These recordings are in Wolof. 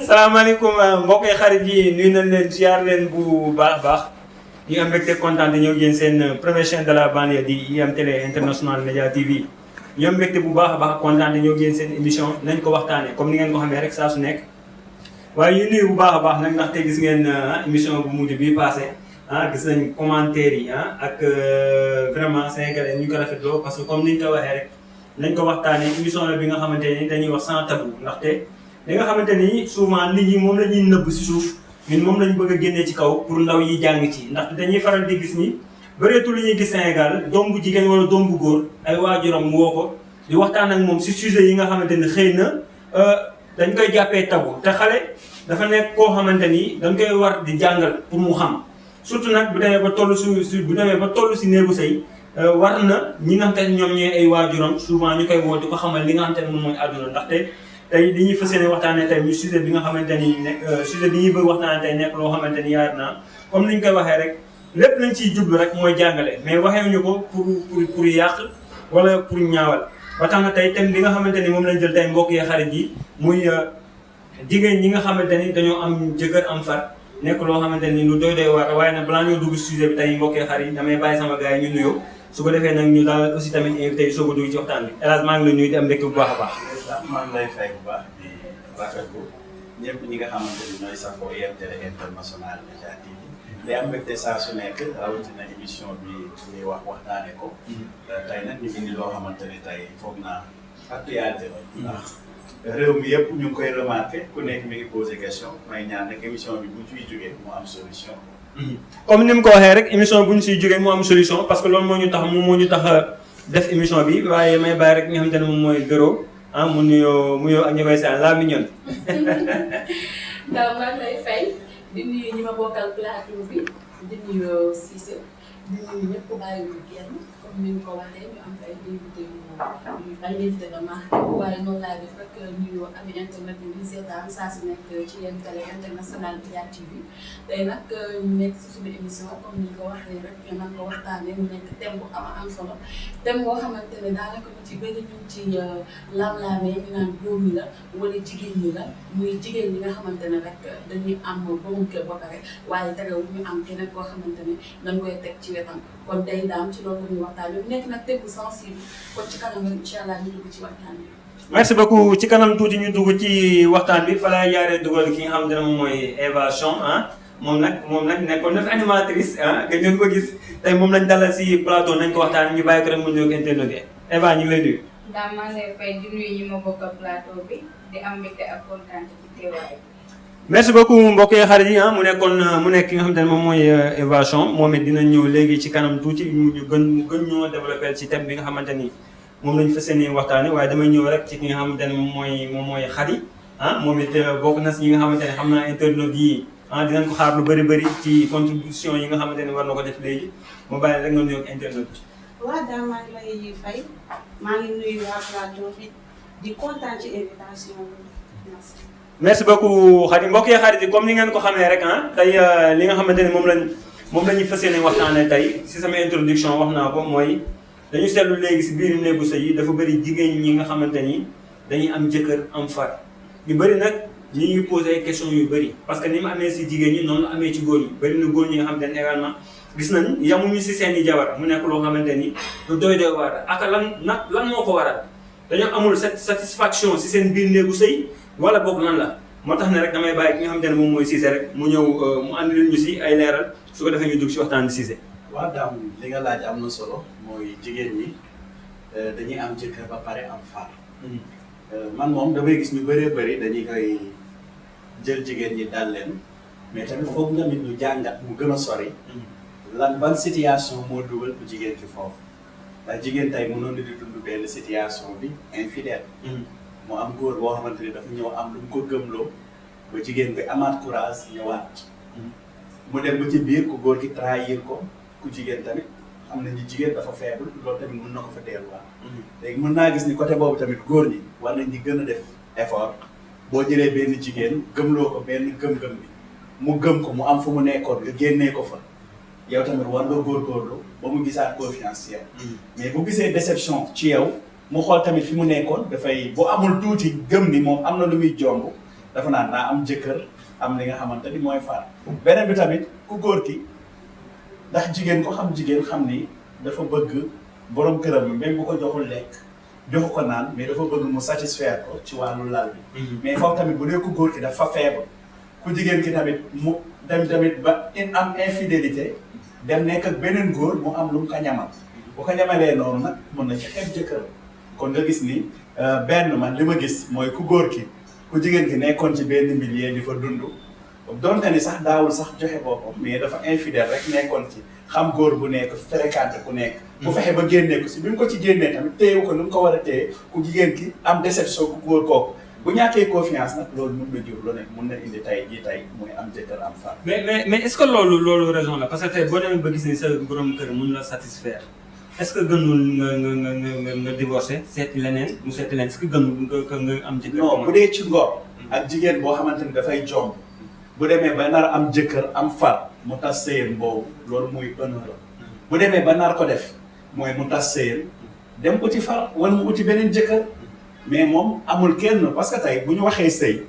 salaamaaleykum mbokk yi xarit yi nuyu nañ leen ziar leen bu baax baax ñu am mbégte kontaan di ñëw yéen seen première chaîne de la banlieue di IM Télé International Média TV ñu am mbégte bu baax a baax kontaan di ñëw yéen seen émission nañ ko waxtaanee comme ni ngeen ko xamee rek saa su nekk waaye ñu nuyu bu baax a baax nag ndaxte gis ngeen émission bu mujj bii passé gis nañ commentaires yi ak vraiment sénégalais ñu ko rafetloo parce que comme ni ñu ko waxee rek nañ ko waxtaanee émission la bi nga xamante ni dañuy wax sans tabou ndaxte li nga xamante ni souvent nit ñi moom la ñuy nëbb si suuf ñun moom lañ bëgg a génnee ci kaw pour ndaw yi jàng ci ndaxte dañuy faral di gis ni bëreetul li ñuy gis Sénégal doom bu jigéen wala doom bu góor ay waajuram woo ko di waxtaan ak moom si sujet yi nga xamante ni xëy na dañ koy jàppee tabou te xale dafa nekk koo xamante ni dañ koy war di jàngal pour mu xam surtout nag bu demee ba toll si néegu sëy war na ñi nga xamante ne ñoom ñooy ay waajuram souvent ñu koy woo di ko xamal li nga xamante ne moom mooy àdduna ndaxte tey li ñuy fas yéene waxtaanee tey ñu sujet bi nga xamante ni sujet bi ñuy bëgg waxtaanee tey nekk loo xamante ni yaar naa comme ni ñu koy waxee rek lépp lañ ciy jublu rek mooy jàngale mais waxeewuñu ko pour yàq wala pour ñaawal ba tax na tey thème bi nga xamante ni moom lañ jël tey mbokk yi xarit yi muy jigéen ñi nga xamante ni dañoo am jëkkër am far nekk loo xamante ni lu doy war waaye nag balaa ñoo dugg sujet bi tey mbokk yi xarit yi damay bàyyi sama gars yi ñu nuyoo su ko defee nag ñu daal aussi tamit invité yi soog a dugg ci waxtaan bi El Hadj maa ngi la nuyu di am mbégte bu baax a baax. maa ngi lay fay bu baax di rafetlu ñëpp ñi nga xamante ni ñooy safoo IM Télé International Média TV day am mbégte saa su nekk rawatina émission bi ñuy waxtaane ko. tey nag ñu indi loo xamante ni tey foog naa actualité la. ndax réew mi yëpp ñu ngi koy remarqué ku nekk mi ngi posé question may ñaan nag émission bi bu ciy jógee mu am solution. comme ni mu ko waxee rek émission bu ñu siy jógee mu am solution parce que loolu moo ñu tax def émission bi waaye may bàyyi rek nga xamante ne moom mooy Véro mu nuyoo ak ñu koy saan la mignonne. ndax maa ngi lay fay di nuyu ñi ma bokkal plateau bi di nuyu Cissé di nuyu ñëpp bàyyiwul kenn comme ni nga ko waxee ñu am ay invité ay invité de marque waaye noonu laa def rek nuyu ami internet yi di seetaan saa su nekk ci IM Télé International Média TV tey nag ñu nekk si suñu émission comme ni nga ko waxee rek ñu mën ko waxtaanee mu nekk thème bu am solo thème boo xamante ne daanaka ñu ci bëri ñu ci laam-laamee ñu naan góor ñi la wala jigéen ñi la muy jigéen ñi nga xamante ne rek dañuy am borom kër ba pare waaye terewul ñu am keneen koo xamante ne dañ koy teg ci wetam kon day daam ci loolu la ñuy waxtaan bi nekk nag thème bu sensible kon ci kanam incha allah ñu dugg ci waxtaan bi. merci beaucoup ci kanam tuuti ñu dugg ci waxtaan bi fa laay jaaree dugal ki nga xamante ne moom mooy Eva Chon moom nag nekkoon na fi animatrice nga ngeen ko gis tey moom lañ dalal si plateau nañ ko waxtaan ñu bàyyi ko rek mu nuyoog internet yi Eva ñu ngi lay nuyu. ndax maa ngi lay fay di nuyu ñi ma bokkal plateau bi di am mbégte ak kontaan ci teewaay. merci beaucoup mbokk yi xarit yi mu nekk ki nga xamante ne moom mooy Eva Chon moom it dinañ ñëw léegi ci kanam tuuti ñu gën ñoo développé ci thème bi nga xamante ni moom lañ fas yéene waxtaanee waaye damay ñëw rek ci ki nga xamante ne moom mooy xarit moom it bokk na si ñi nga xamante ne xam naa internet yi dinañ ko xaar lu bëri ci contribution yi nga xamante ne war na ko def léegi mu bàyyi rek nga nuyoog internet bi. waaw daal maa ngi lay fay maa ngi nuyu waa plateau bi di kontaan ci invitation bi merci beaucoup xarit mbokk yi xarit yi comme ni ngeen ko xamee rek tey li nga xamante ne moom la ñuy fas yéene waxtaanee tey si sama introduction wax naa ko mooy dañu seetlu léegi si biir néegu sëy yi dafa bëri jigéen ñi nga xamante ni dañuy am jëkkër am far ñu bëri nag ñi ngi posé ay questions yu bëri parce que ni mu amee si jigéen ñi noonu la amee ci góor ñi bëri na góor ñi nga xamante ne également gis nañ yamuñu si seen i jabar mu nekk loo xamante ni lu doy waar ak lan moo ko waral dañoo amul satisfaction si seen biir néegu sëy wala boog lan la moo tax ne rek damay bàyyi ki nga xamante ne moom mooy Cissé rek mu ñëw mu andil ñu si ay leeral su ko defee ñu dugg si waxtaan bi Cissé. waaw daam li nga laaj am na solo mooy jigéen ñi dañuy am jëkkër ba pare am far. man moom damay gis ñu bëree bëri dañuy koy jël jigéen ñi dal leen mais tamit foog nga nit ñu jàngat mu gën a sori. ban situation moo dugal ku jigéen ci foofu ndax jigéen tey mënoon na di dund benn situation bi infidèle. mu am góor boo xamante ni dafa ñëw am lu mu ko gëmloo ba jigéen bi amaat courage ñëwaat. mu dem ba ci biir ku góor gi trahir ko ku jigéen tamit xam nañu jigéen dafa faible loolu tamit mën na ko fa delluwaat. léegi mën naa gis ni côté boobu tamit góor ñi war nañ di gën a def effort boo jëlee benn jigéen gëmloo ko benn gëm-gëm bi mu gëm ko mu am fu mu nekkoon nga génnee ko fa yow tamit war nga góorgóorlu ba mu gisaat confiance ci yow. mais bu gisee déception ci yow mu xool tamit fi mu nekkoon dafay bu amul tuuti gëm ni moom am na lu muy jomb dafa naan naa am jëkkër am li nga xamante ni mooy FARR. beneen bi tamit ku góor ki ndax jigéen ko xam jigéen xam ni dafa bëgg borom këram même bu ko joxul lekk joxu ko naan mais dafa bëgg mu satisfaire ko ci wàllu lal bi. mais foofu tamit bu dee ku góor ki dafa faible ku jigéen ki tamit mu dem tamit ba am infidélité dem nekk ak beneen góor mu am lu mu ko ñamal bu ko ñamalee noonu nag mën na ci xeeb jëkkër kon nga gis ni benn man li ma gis mooy ku góor ki ku jigéen ki nekkoon ci benn milieu di fa dund donte ni sax daawul sax joxe boppam mais dafa infidèle rek nekkoon ci xam góor bu nekk fréquenté ku nekk bu fexe ba génnee ko si bi mu ko ci génnee tamit téyewu ko nu mu ko war a téye ku jigéen ki am déception ku góor kooku bu ñàkkee confiance nag loolu mun na jur lu ne mun na indi tay muy am jëkkër am far. mais est-ce que loolu raison la parce que tey boo demee ba gis ni sa borom kër mun la satisfaire est-ce que gënul nga divorcer seeti leneen mu seeti leneen est-ce que gënul nga am jëkkër. non bu dee ci ngor ak jigéen boo xamante ni dafay jomb bu demee ba nar am jëkkër am far mu tas sëyam boobu loolu muy honneur bu demee ba nar ko def mooy mu tas sëyam dem uti far wala mu uti beneen jëkkër. mais moom amul kenn parce que tey bu ñu waxee sëy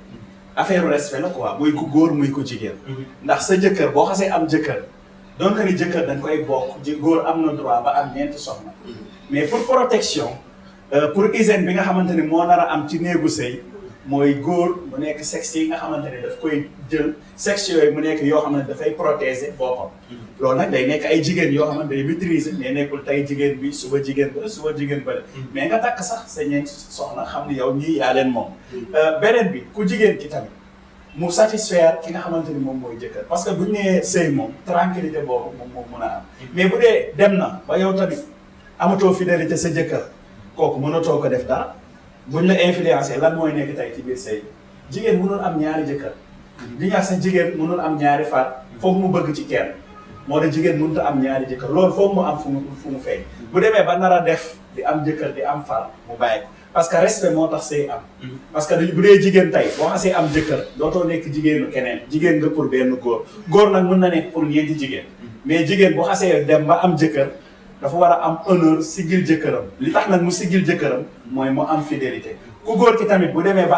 affaire respect la quoi muy ku góor muy ku jigéen. ndax sa jëkkër boo xasee am jëkkër donc ni jëkkër dañ koy bokk góor am na droit ba am ñeenti soxna. mais pour protection pour hygiène bi nga xamante ni moo nar a am ci néegu sëy mooy góor mu nekk sexe yi nga xamante ne daf koy jël sexe yooyu mu nekk yoo xamante ne dafay protéger boppam. loolu nag day nekk ay jigéen yoo xamante day maîtriser mais nekkul tey jigéen bi suba jigéen ba suba jigéen ba mais nga takk sax sa ñeenti soxna xam ni yow ñii yaa leen moom. beneen bi ku jigéen ki tamit mu satisfaire ki nga xamante ni moom mooy jëkkër parce que bu ñu nee sëy moom tranquillité boobu moom moo mën a am. mais bu dee dem na ba yow tamit amatoo fidélité sa jëkkër kooku mënatoo ko def dara buñ la influencé lan mooy nekk tey ci biir sëy jigéen mënul am ñaari jëkkër. li nga sa jigéen mënul am ñaari far foog mu bëgg ci kenn. moo tax jigéen mënut a am ñaari jëkkër loolu foofu mu am fu mu feeñ bu demee ba nar a def di am jëkkër di am far mu bàyyi ko parce que respect moo tax sëy am. parce que bu dee jigéen tey boo xasee am jëkkër dootoo nekk jigéenu keneen jigéen nga pour benn góor nag mën na nekk pour ñeenti jigéen mais jigéen bu xasee dem ba am jëkkër dafa war a am honneur sigil jëkkëram li tax nag mu sigil jëkkëram mooy mu am fidélité ku góor ki tamit bu demee ba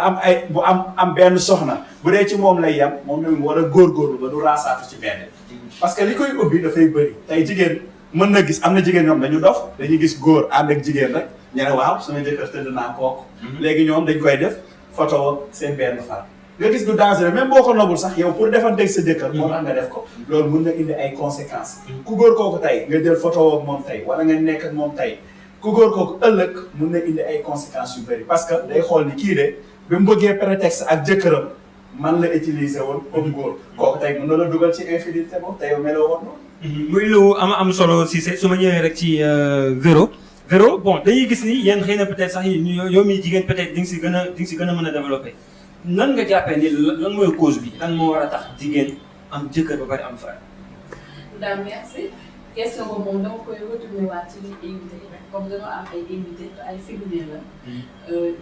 am benn soxna bu dee ci moom lay yam moom tamit mu war a góorgóorlu ba du raasaatu ci benn. parce que li koy ubbi dafay bëri tey jigéen mën na gis am na jigéen ñoom dañu dof dañuy gis góor ànd ak jigéen rek ñu ne waaw sama jëkkër tëdd naa kooku. léegi ñoom dañ koy def photo seen benn far nga gis du dangereux même boo ko nobul sax yow pour defanteeg sa jëkkër moo tax nga def ko loolu mën na indi ay conséquences. ku góor kooku tey nga jël photo ak moom tey wala nga nekk ak moom tey ku góor kooku ëllëg mën na indi ay conséquences yu bëri parce que day xool ni kii de bi mu bëggee prétexte ak jëkkëram man la utiliser woon comme góor kooku tey mën na la dugal ci infidélité boobu te yow meloo woon noonu. muy lu am solo si su ma ñëwee rek ci Véro bon dañuy gis ni yéen xëy na peut-être sax yow mi jigéen peut-être di nga si gën a mën a développer nan nga jàppee ni lan mooy cause bi lan moo war a tax jigéen am jëkkër ba pare am far. daal merci question boobu moom dama koy retourner waat ci li invité yi rek comme dañoo am ay invité te ay féminin la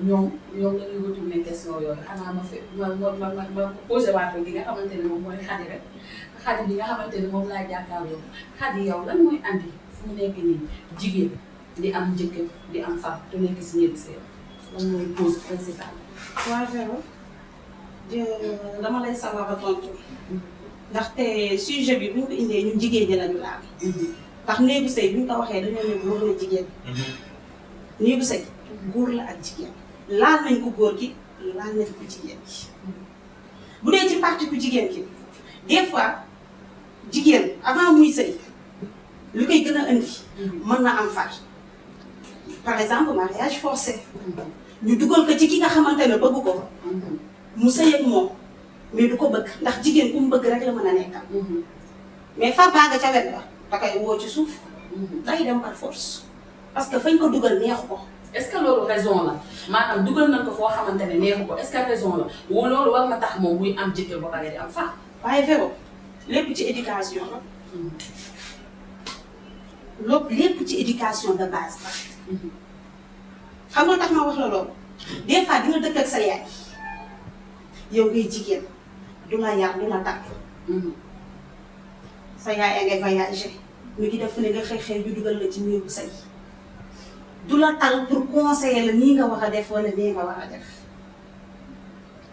ñoom la ñuy retourner question yooyu xanaa ma posé waat ko gi nga xamante ne moom mooy Khady rek Khady bi nga xamante ne moom laa jàkkaarloo Khady yow lan mooy andi fu mu nekk nii jigéen di am jëkkër di am far te nekk si ñeenti seen lan mooy cause principale. waaw Véro dama lay sawar a tontu ndaxte sujet bi bu ñu ko indee ñun jigéen ñi lañu laal. ndax néegu sëy bu ñu ko waxee dañoo ne góor la jigéen. néegu sëy góor la ak jigéen laal nañ ko góor gi laal nañ ko jigéen gi bu dee ci partie ku jigéen ki des fois jigéen avant muy sëy lu koy gën a indi mën na am far par exemple mariage forcé ñu dugal ko ci ki nga xamante ne bëgg ko mu sëy ak moom mais du ko bëgg ndax jigéen ku mu bëgg rek la mën a nekkal mais far baa nga ca wet la da koy woo ci suuf day dem par force parce que fañ ko dugal neexu ko. est-ce que loolu raison la maanaam dugal nañ ko foo xamante ne neexu ko est-ce que raison la wala loolu war na tax moom muy am jëkkër ba pare di am far. waaye Véro lépp ci éducation la. loolu lépp ci éducation de base la. xam nga tax ma wax la loolu des fois di nga dëkk ak sa yaay yow ngay jigéen du la yar du la tàgg. sa yaay ngay voyager ñu ngi def ne nga xëy ñu dugal la ci néegu say du la tal pour conseiller la nii nga war a def wala nii nga war a def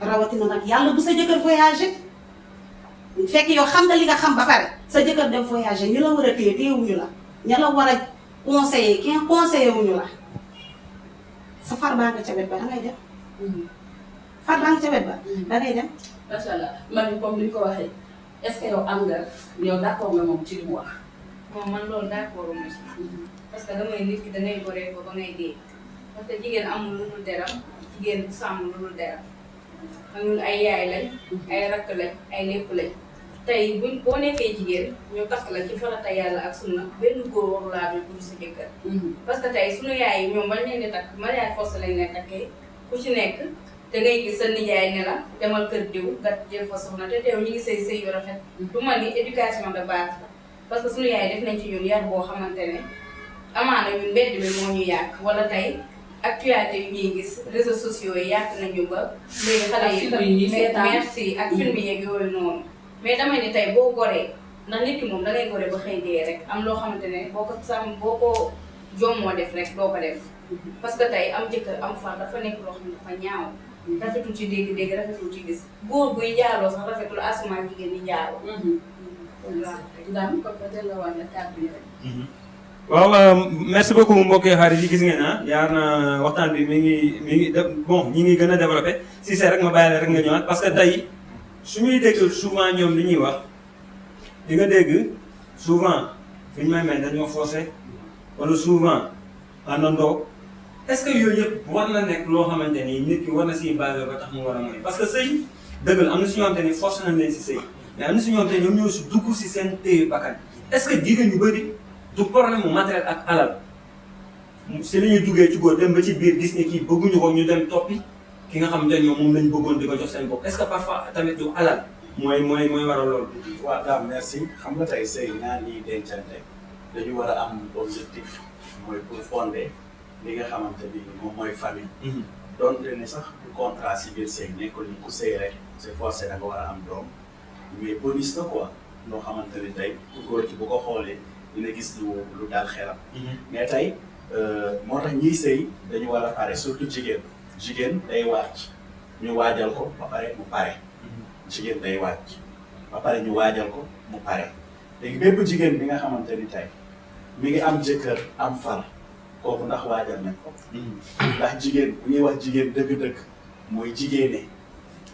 rawatina nag yàlla bu sa jëkkër voyagé fekk yow xam nga li nga xam ba pare sa jëkkër dem voyagé ñu la war a téye téyewuñu la ña la war a conseiller kenn conseiller wuñu la sa far baa nga ca wet ba dangay dem far baa nga ca wet ba dangay dem. macha allah man comme ni ñu ko waxee est-ce que yow am nga yow d'accord nga moom ci li mu wax. moom man loolu d'accord ma ci parce que damay nit ki dangay goree ko ba ngay dee parce que jigéen amul lu dul deram jigéen bu sàmm lu dul deram ñun ay yaay lañ ay rakk lañ ay lépp lañ tey buñ boo nekkee jigéen ñu takk la ci farata yàlla ak sunna benn góor waru laa doon pour sa jëkkër parce que tey sunu yaay yi ñoom bañ leen di takk mariage forcé lañ leen takkee ku ci nekk da ngay gis sa nijaay ne la demal kër diw nga jël fa soxna te teew ñu ngi sëy sëy yu rafet du man ni éducation de base la parce que sunu yaay def nañ ci ñun yar boo xamante ne amaana ñun mbedd bi moo ñu yàq wala tey actualité yu ñuy gis réseaux sociaux yi yàq nañu ba léegi xale yi merci ak film yeeg yooyu noonu mais damay ne tey boo goree ndax nit ki moom da ngay gore ba xëy dee rek am loo xamante ne boo ko sàmm boo ko jommoo def rek doo ko def parce que tey am jëkkër am far dafa nekk loo xam ne dafa ñaaw rafetul ci dégg-dégg rafetul ci gis góor buy njaaloo sax rafetul asuma jigéen ñi njaaloo daam kon peut être la war na kàddu yi rek. waaw merci beaucoup mbokki xarit yi gis ngeen yaar na waxtaan bi mi ngi bon ñi ngi gën a développé si c'est rek ma bàyyi la rek nga ñëwaat parce que tey su ñuy dégg souvent ñoom li ñuy wax di nga dégg souvent fi ñu may dañ ma forcé wala souvent àndandoo est-ce que yooyu yëpp war na nekk loo xamante ni nit ki war na siy basé ba tax mu war a mooy parce que sëy dëgg la am na si ñoo xamante ni forcé nañ leen si sëy mais am na si ñoo xamante ni ñoom ñoo si dugg si seen téye bakkan est-ce que jigéen ñu bëri du problème mu matériel ak alal si la ñuy duggee ci góor dem ba ci biir gis ne kii bëgguñu ko ñu dem toppi ki nga xamante ne ñoom moom lañ bëggoon di ko jox seen bopp est-ce que parfois tamit du alal mooy waral loolu. waaw daam merci xam nga tey sëy ñaar ñiy dencante dañu war a am objectif mooy pour fonder li nga xamante ni moom mooy famille. donte ne sax du contrat si biir sëy nekkul ni ku sëy rek c'est forcé da nga war a am doom mais bonus la quoi loo xamante ni tey ku góor ci bu ko xoolee. dina gis lu daal xelam. mais tey moo tax ñiy sëy dañu war a pare surtout jigéen day wàcc ñu waajal ko ba pare mu pare. jigéen day wàcc ba pare ñu waajal ko mu pare léegi bépp jigéen bi nga xamante ni tey mi ngi am jëkkër am far kooku ndax waajal nañ ko. ndax jigéen bu ñuy wax jigéen dëgg-dëgg mooy jigéene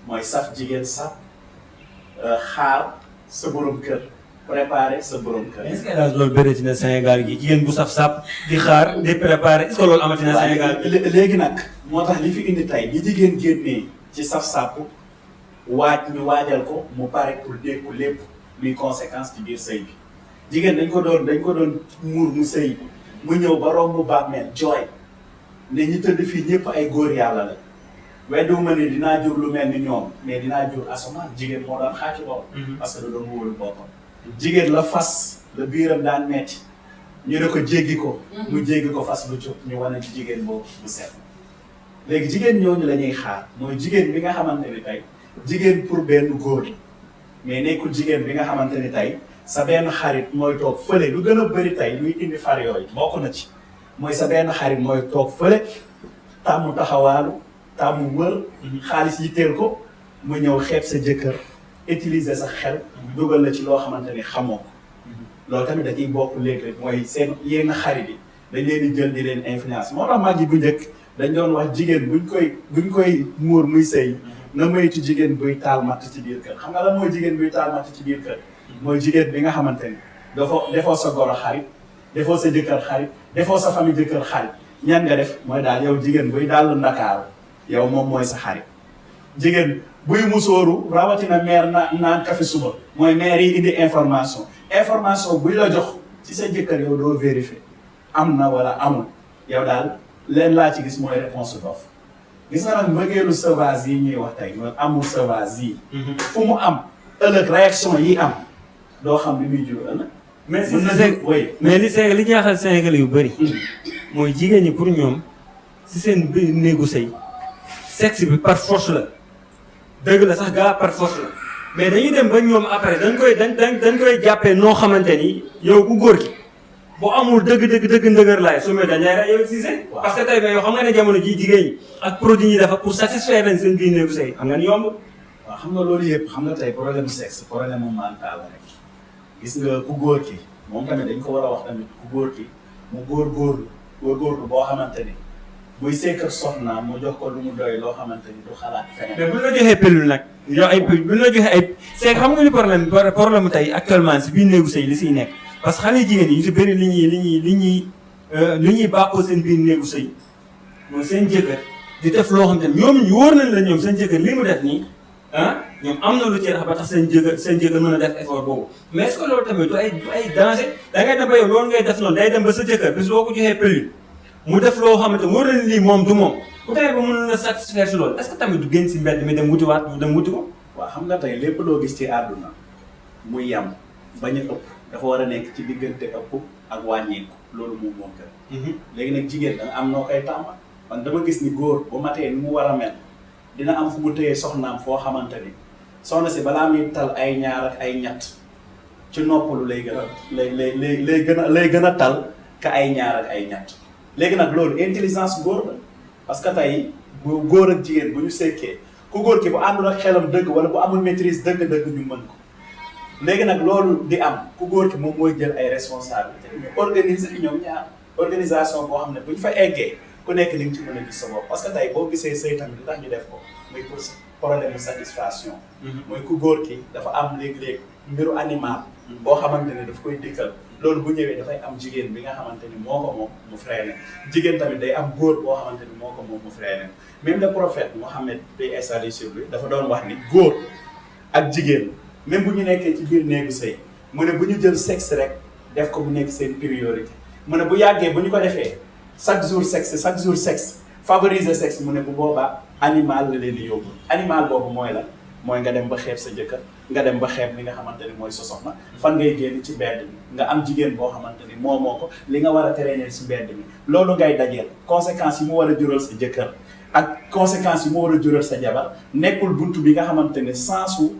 mooy saf jigéen saf xaar sa borom kër. préparer sa borom kër. est-ce que loolu bëreeti na Sénégal gi jigéen bu saf-saf di xaar di préparer est-ce que loolu amati na Sénégal gi. léegi nag moo tax li fi indi tey ñi jigéen génnee ci saf-saf ñu waajal ko mu pare pour dékku lépp luy conséquence ci biir sëy bi. jigéen dañ ko doon muur mu sëy mu ñëw ba romb bàmmeel jooy ne ñi tëdd fii ñëpp ay góor yàlla la. wedduma ne dinaa jur lu mel ni ñoom mais dinaa jur asamaan jigéen moo doon xaati loolu. parce que da doon wóolu boppam. jigéen la fas la biiram daan metti ñu ne ko jéggi ko mu jéggi ko fas lu jóg ñu wane ci jigéen boobu bu set léegi jigéen ñooñu la ñuy xaar mooy jigéen bi nga xamante ni tey jigéen pour benn góor mais nekkul jigéen bi nga xamante ni tey sa benn xarit mooy toog fële lu gën a bëri tey luy indi far yooyu bokk na ci mooy sa benn xarit mooy toog fële tàmmu taxawaalu tàmmu wër xaalis yitteel ko mu ñëw xeeb sa jëkkër utiliser sa xel dugal la ci loo xamante ni xamoo ko loolu tamit da ciy bokk léeg-léeg mooy seen yenn xarit yi dañ leen di jël di leen influence moo tax mag yi bu njëkk dañ doon wax jigéen buñ koy muur muy sëy na moytu jigéen buy taal matt ci biir kër xam nga lan mooy jigéen buy taal matt ci biir kër mooy jigéen bi nga xamante ni defoo sa goro xarit defoo sa jëkkër xarit defoo sa famille jëkkër xarit ñan nga def mooy daal yow jigéen buy daal Ndakaaru yow moom mooy sa xarit jigéen buy musóoru rawatina maire naan café suba mooy maire yi indi information buy la jox ci sa jëkkër yow doo vérifier am na wala amul yow daal leen laa ci gis mooy réponse d'offre gis nga nag mbëggeelu sauvage yi ñuy wax tey mooy amul sauvage yi fu mu am ëllëg réaction yi am doo xam li muy jur ëllëg mais li jaaxal Sénégal yu bëri mooy jigéen ñi pour ñoom si seen néegu sëy sexe bi par force la dëgg la sax gaa par force la mais dañuy dem ba ñoom après dañ koy jàppee noo xamante ni yow ku góor ki boo amul dëgg ndëgër laay su ma dañ lay rey yow Cissé. parce que tey mais yow xam nga ne jamono ji jigéen ñi ak produit yi dafa pour satisfaire leen seen biir néegu sëy xam nga ni yomb. waaw xam nga loolu yëpp xam nga tey problème sexe problème mental la rek gis nga ku góor ki moom tamit dañ ko war a wax tamit ku góor ki mu góorgóorlu boo xamante ni buy sekk soxnaam mu jox ko lu mu doy loo xamante ni du xalaat feneen. mais bu ñu la joxee pilule nag yow ay pilule bu ñu la joxee ay c'est xam nga ni problème tey actuellement si biir néegu sëy li siy nekk parce que xale jigéen yi ñu si bëri li ñuy bàqoo seen biir néegu sëy mooy seen jëkkër di def loo xam te ne ñoom ñu wóor nañ la ñoom seen jëkkër li mu def nii ñoom am na lu ci rax ba tax seen jëkkër mën a def effort boobu mais est-ce que loolu tamit du ay danger da ngay dem ba yow loolu ngay def noonu day dem ba sa jëkkër bis boo ko joxee pilule mu def loo xamante wóor na lii moom du moom bu tawee ba mënul la satisfaire si loolu est-ce que tamit du génn si mbedd mi dem wuti ko. waaw xam nga tey lépp loo gis ci àdduna muy yam bañ a ëpp dafa war a nekk ci diggante ëpp ak wàññeeku loolu moom moo gën. léegi nag jigéen da nga am noo koy tàmmal man dama gis ni góor bu matee ni mu war a mel dina am fu mu téye soxnaam foo xamante ni soxna si balaa muy tal ay ñaar ak ay ñett ci noppalu lay gën a tal ka ay ñaar ak ay ñett. léegi nag loolu intelligence góor la parce que tey bu góor ak jigéen bu ñu sekkee ku góor ki bu àndul ak xelam dëgg wala bu amul maîtrise dëgg-dëgg ñu mën ko léegi nag loolu di am ku góor ki moom mooy jël ay responsabilité ñu organiser ñoom ñaar organisation boo xam ne bu ñu fa eggee ku nekk li nga ci mën a gis sa bopp parce que tey boo gisee sëy tamit li tax ñu def ko muy pour problème de satisfaction. mooy ku góor ki dafa am léeg-léeg mbiru animal boo xamante ne daf koy dikkal loolu bu ñëwee dafay am jigéen bi nga xamante ni moo ko moom mu freiné jigéen tamit day am góor boo xamante ni moo ko moom mu freiné même le prophète Mohammed paix et salut sur lui dafa doon wax ni góor ak jigéen même bu ñu nekkee ci biir néegu sëy mu ne bu ñu jël sexe rek def ko bu nekk seen priorité mu ne bu yàggee bu ñu ko defee chaque jour sexe favoriser sexe mu ne bu boobaa animal la leen di yóbbu animal boobu mooy la mooy nga dem ba xeeb sa jëkkër nga dem ba xeeb li nga xamante ni mooy sa soxna fan ngay génn ci mbedd mi nga am jigéen boo xamante ni moo ko li nga war a traîner ci mbedd mi loolu ngay dajeel conséquences yi mu war a jural sa jëkkër ak conséquences yi mu war a jural sa jabar nekkul buntu bi nga xamante ni sensu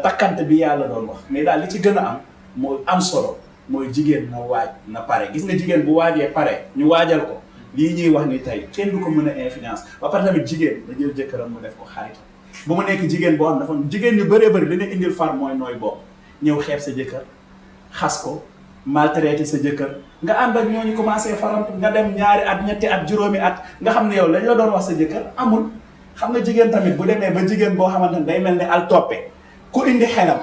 takkante bi yàlla doon wax mais daal li ci gën a am moo am solo mooy jigéen na waaj na pare gis nga jigéen bu waajee pare ñu waajal ko lii ñuy wax ni tey kenn du ko mën a influence ba pare tamit jigéen da jël jëkkëram mu def ko xarit bu mu nekk jigéen boo xam dafa jigéen ñu bëree bëri li ne indil far mooy nooy bopp ñëw xeeb sa jëkkër xas ko maltraité sa jëkkër nga ànd ak ñooñu commencé farantu nga dem ñaari at ñetti at juróomi at nga xam ne yow lañ la doon wax sa jëkkër amul xam nga jigéen tamit bu demee ba jigéen boo xamante ne day mel ne al toppe ku indi xelam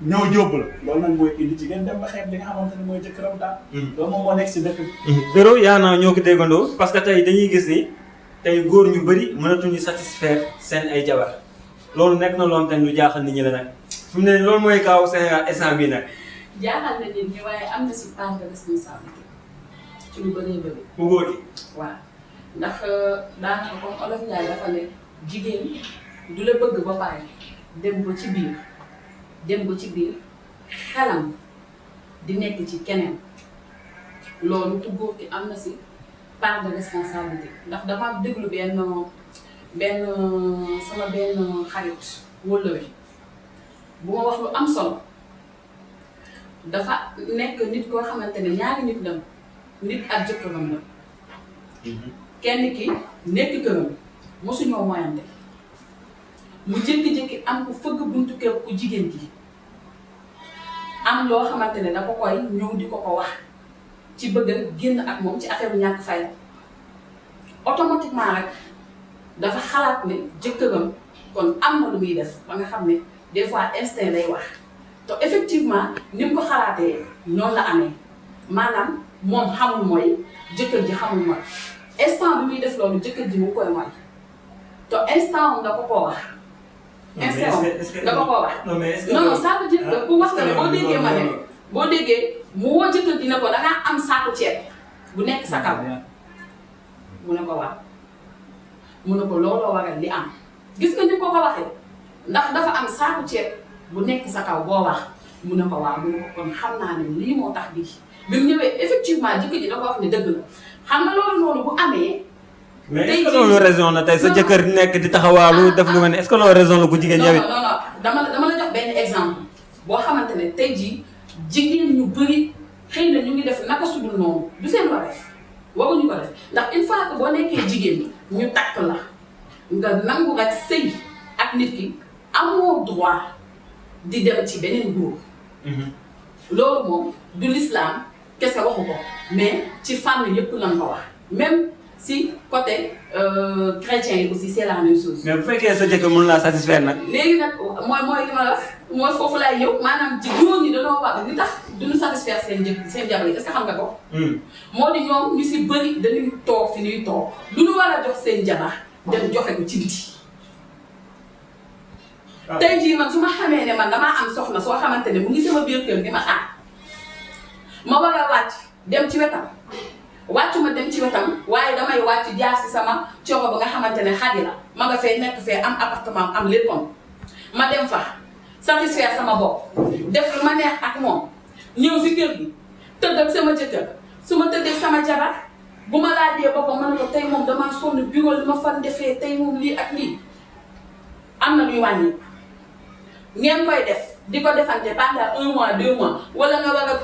ñëw jóbbu la loolu nag mooy indi jigéen dem ba xeeb li nga xamante ne mooy jëkkëram daal loolu moom moo nekk si dëkk bi Béro yaa naa ñoo ko déggandoo parce que tey dañuy gis ni tey góor ñu bëri mënatuñu satisfaire seen ay jabar loolu nekk na loolu tamit lu jaaxal nit ñi la nag fi mu ne loolu mooy kaaw Sénégal instant bii nag jaaxal na nit ñi waaye am na si part de responsabilité ci lu bëree bëri. bu góor gi waaw ndax daanaka comme olof Ndiaye dafa ne jigéen du la bëgg ba pare dem ba ci biir xelam di nekk ci keneen loolu ku góor ki am na si part de responsabilité ndax dama déglu benn sama benn xarit wóllëwe bu ma wax lu am solo dafa nekk nit koo xamante ne ñaari nit la nit ak jëkkëram la kenn ki nekk këram mosuñoo moyante mu jékki-jékki am ku fëgg buntu kër ku jigéen ki am loo xamante ne da ko koy ñëw di ko wax ci bëgg a génn ak moom ci affaire bu ñàkk fay automatiquement rek dafa xalaat ne jëkkëram kon am na lu muy def ba nga xam ne des fois instinct lay wax te effectivement ni mu ko xalaatee noonu la amee maanaam moom xamul mooy jëkkër ji xamul mooy instant bi muy def loolu jëkkër ji mu koy mooy te instant da ko koo wax. instant da ko koo wax. non ça veut dire que bu wax nga ne boo déggee ma ne boo déggee mu woo jëkkër ji ne ko da ngaa am saaku ceeb bu nekk sa kaw mu ne ko waaw mu ne ko looloo waral li am gis nga ni ko waxee ndax dafa am saaku ceeb bu nekk sa kaw boo wax mu ne ko waaw mu ne ko kon xam naa ne lii moo tax bi mu ñëwee effectivement jëkkër ji da ko wax ne dëgg la xam nga loolu noonu bu amee. mais est-ce que loolu raison la tey sa jëkkër nekk di taxawaalu def lu mel ne est-ce que loolu raison la ku jigéen yow it. non dama la jox benn exemple boo xamante ne tey jii jigéen ñu bëri xëy na ñu ngi def naka sudul noonu du seen wareef waruñu ko def ndax une fois que boo nekkee jigéen ñi ñu takk la nga nangu rek sëy ak nit ki amoo droit di dem ci beneen góor. loolu moom du l'islam kese waxu ko mais ci fànn yëpp lañ ko wax même si côté chrétien yi aussi c'est la même chose. mais bu fekkee sa jëkkër mën laa satisfaire nag. léegi nag mooy li ma la wax mooy foofu laay ñëw maanaam ci góor ñi dañoo wax li tax duñu satisfaire seen jabar yi est-ce que xam nga ko. moo di ñoom ñu si bëri dañuy toog fi ñuy toog lu ñu war a jox seen jabar dem joxe ko ci biti. tey jii man su ma xamee ne man damaa am soxna soo xamante ne mu ngi sama biir kër gi ma ma war a wàcc dem ci wetam wàccu ma dem ci wetam waaye damay wàcc jaar si sama coro ba nga xamante ne xadi la ma nga fee nekk fee am appartement am léppam ma dem fa satisfaire sama bopp def lu ma neex ak moom ñëw si kër gi tëdd ak sama jëkkër su ma tëddee sama jabar bu ma laajee boppam ma ne ko tey moom damaa sonn bureau li ma fan defee tey moom lii ak lii am na luy wàññi ngeen koy def di ko defante pendant 1 mois 2 mois wala nga war a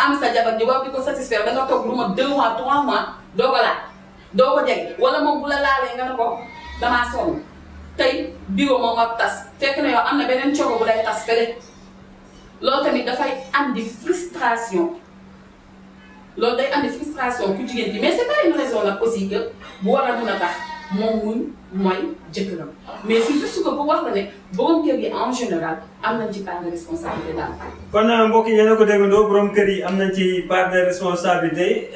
am sa jabar ji war di ko satisfaire da nga toog lu ma 2 mois 3 mois doo ko laaj doo ko jeg wala moom bu la laalee nga ne ko damaa sonn tey bureau moom ak tas fekk na yow am na beneen coono bu lay tas fële loolu tamit dafay andi frustration loolu day andi frustration ku jigéen ji mais c'est pas une raison nag aussi que bu war a mun a tax moom mooy jëkkëram mais c'est juste que bu wax la ne borom kër yi en général am nañ ci part de responsabilité daal. kon mbokk yi yéen a ko déggandoo borom kër yi am nañ ci part de responsabilité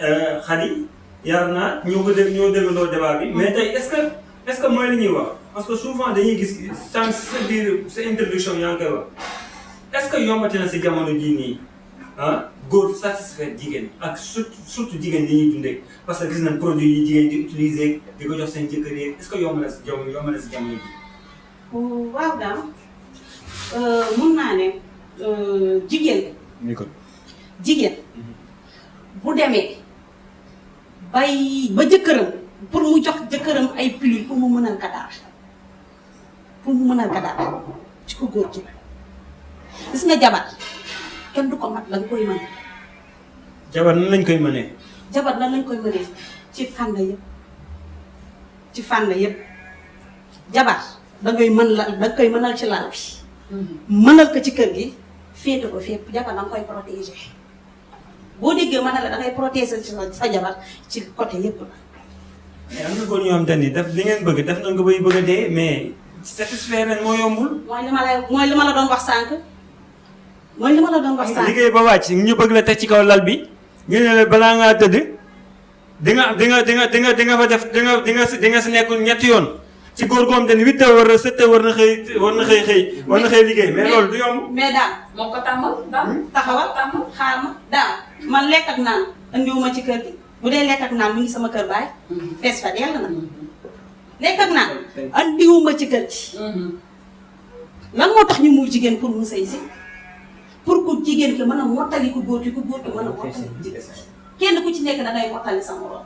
Khady yar naa ñoo déggandoo débat bi mais tey est-ce que mooy li ñuy wax parce que souvent dañuy gis sànq sa biir sa introduction yaa ngi koy wax est-ce que yombati na si jamono jii nii góor satisfaire jigéen ak surtout jigéen ñi ñuy dundee parce que gis nañ produit yi jigéen di utiliser di ko jox seen jëkkër yi est-ce que yomb na si jamono ji. waaw daal mun naa ne jigéen. jigéen bu demee ba jëkkëram pour mu jox jëkkëram ay pilule pour mu mënal ka dara ci ko góor gi la gis nga jabar kenn du ko mat la nga koy mën. jabar nan lañ koy mënee. jabar nan lañ koy mënee ci fànn yëpp jabar dangay mën la danga koy mënal ci lal bi. mënal ko ci kër gi féete ko fépp jabar danga koy protéger boo déggee mën na la dangay protéger sa jabar ci côté yëpp la. mais am na góor ñoo xam te ni def li ngeen bëgg def nañ ko bay bëgg a dee mais satisfaire leen moo yombul. mooy li ma la doon wax sànq. liggéey ba wàcc ñu bëgg la teg ci kaw lal bi ñu ne la balaa ngaa tëdd di nga fa def di nga si nekk ñetti yoon ci góor goom te ni 8 heures wala 7 heures war na xëy liggéey mais loolu du yomb. mais daal moo ko tàmmal daal taxawal xaar ma daal man lekk ak naan andiwuma ci kër gi bu dee lekk ak naan mu ngi sama kër baay fees fa dell na lekk ak naan andiwuma ci kër gi lan moo tax ñu muur jigéen pour mu sëy si pour que jigéen ki mën a mottali ku góor ki mën a mottali ku jigéen kenn ku ci nekk dangay mottali sa morom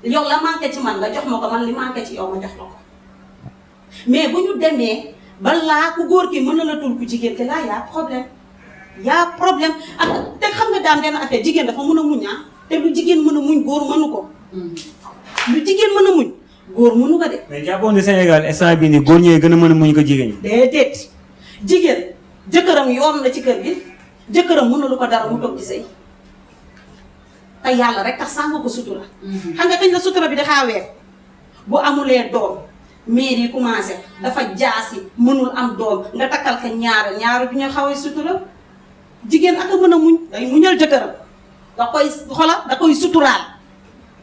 yow la manqué ci man nga jox ma ko man li manqué ci yow ma jox la ko mais bu ñu demee balaa ku góor ki mën na la tul ku jigéen ki laa y'a problème ak te xam nga daam benn affaire jigéen dafa mën a muñ te lu jigéen mën a muñ góor mënu ko lu jigéen mën a muñ góor mënu ko de. mais jàppoon ni Sénégal instant bii nii góor ñee gën a mën a muñ ko jigéen ñi. déedéet jigéen jëkkëram yoon la ci kër gi jëkkëram mënulu ko dara mu toog ci sëy te yàlla rek tax sànq ko sutura. xam nga kañ la sutura bi dafa weer bu amulee doom mère yi commencé dafa jaasi mënul am doom nga takkal ka ñaar bi ñu xawee sutura jigéen ak a mën a muñ day muñal jëkkëram da koy suturaal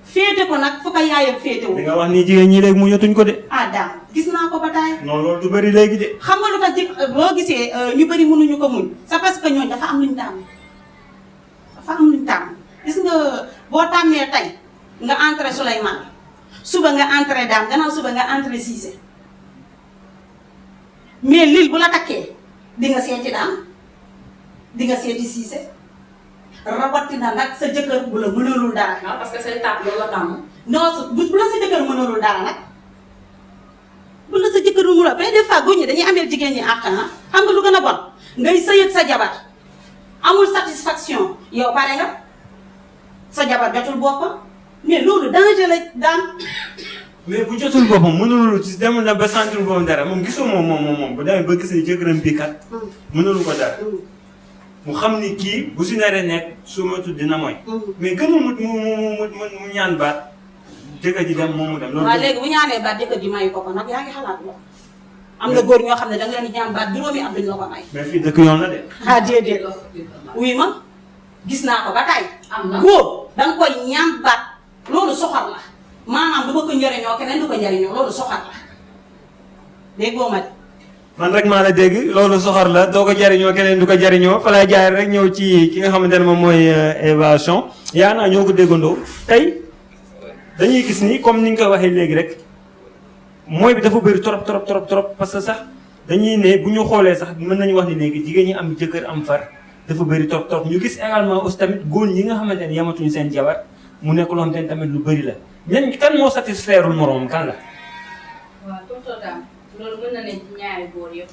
féete ko nag fu ko yaayam féete wu. li nga wax ni jigéen ñi léegi muñatuñ ko de. daam gis naa ko ba taay. non loolu du bëri léegi de. xam nga lu tax boo gisee ñu bëri mënuñu ko muñ c'est parce que ñooñu dafa am luñ tàmm gis nga boo tàmmee tey nga entré Souleymane suba nga entré Dame gannaaw suba nga entré Cissé mais lil bu la takkee di nga seeti Dame di nga seeti Cissé rawatina nag sa jëkkër bu la mënalul dara. waaw parce que say tàpp loolu la tàmm. non bu la sa jëkkër mënalul dara nag bu la sa jëkkër mënul mais des fois góor ñi dañuy ameel jigéen ñi àq xam nga lu gën a bon ngay sëy ak sa jabar amul satisfaction yow pare nga sa jabar jotul boppam mais loolu danger la daan. mais bu jotul boppam mënul si dem na ba sentir boppam dara moom gisoo moom bu demee ba gis ne jëkkëram bii kat mënulu ko dara mu xam ni kii bu si naree nekk su ma tudd dina mooy. mais gënul mu ñaan baat jëkkër ji dem moom mu dem. loolu waaw léegi bu ñaanee baat jëkkër ji mayu ko nag yaa ngi xalaat loolu. am na góor ñoo xam ne da nga leen di ñaan baat juróomi at duñ la ko may. mais fii dëkk yoon la de. ah déedéet wuy ma gis naa ko ba tey. góor da nga koy ñaan baat loolu soxar la maanaam du ma ko njëriñoo keneen du ko njëriñoo loolu soxar la dégg nga ma de. man rek maa la dégg loolu soxor la doo ko jariñoo keneen du ko jariñoo fa lay jaay rek ñëw ci ki nga xamante ne moom mooy évaluation yaa naa ñoo ko déggandoo tey dañuy gis ni comme ni nga ko waxee léegi rek mooy bi dafa bëri trop parce que sax dañuy ne bu ñu xoolee sax mën nañu wax ni léegi jigéen ñi am jëkkër am far dafa bëri trop ñu gis également aussi tamit góor ñi nga xamante ne yamatuñu seen jabar mu nekk loo xamante ne tamit lu bëri la ñan kan moo satisfaireul moroom kan la. waaw tonton Dame loolu mën na ne ci ñaari góor yëpp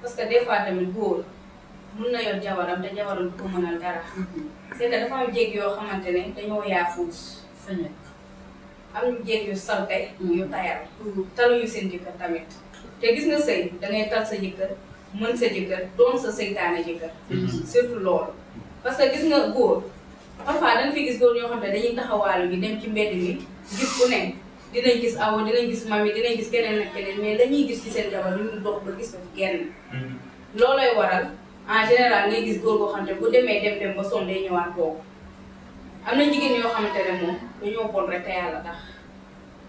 parce que des fois tamit góor mun na yor jabaram te jabaram du ko mënal dara. c'est que dafa am jéeg yoo xamante ne dañoo yaafuus am jéeg yu salte yu tayal taluñu seen jëkkër tamit te gis nga sëy dangay tal sa jëkkër mën sa jëkkër doon sa seytaane jëkkër surtout loolu parce que gis nga góor parfois danga fi gis góor ñoo xam ne dañuy taxawaalu gi dem ci mbedd mi gis ku ne dinañ gis awo dinañ gis mami dinañ gis keneen ak keneen mais lañuy gis ci seen jabar duñu dox ba gis ko ci kenn loolooy waral en général ngay gis góor goo xam ne bu demee dem ba son day ñëwaat toog am na jigéen yoo xamante ne moom dañoo bon rek te yàlla tax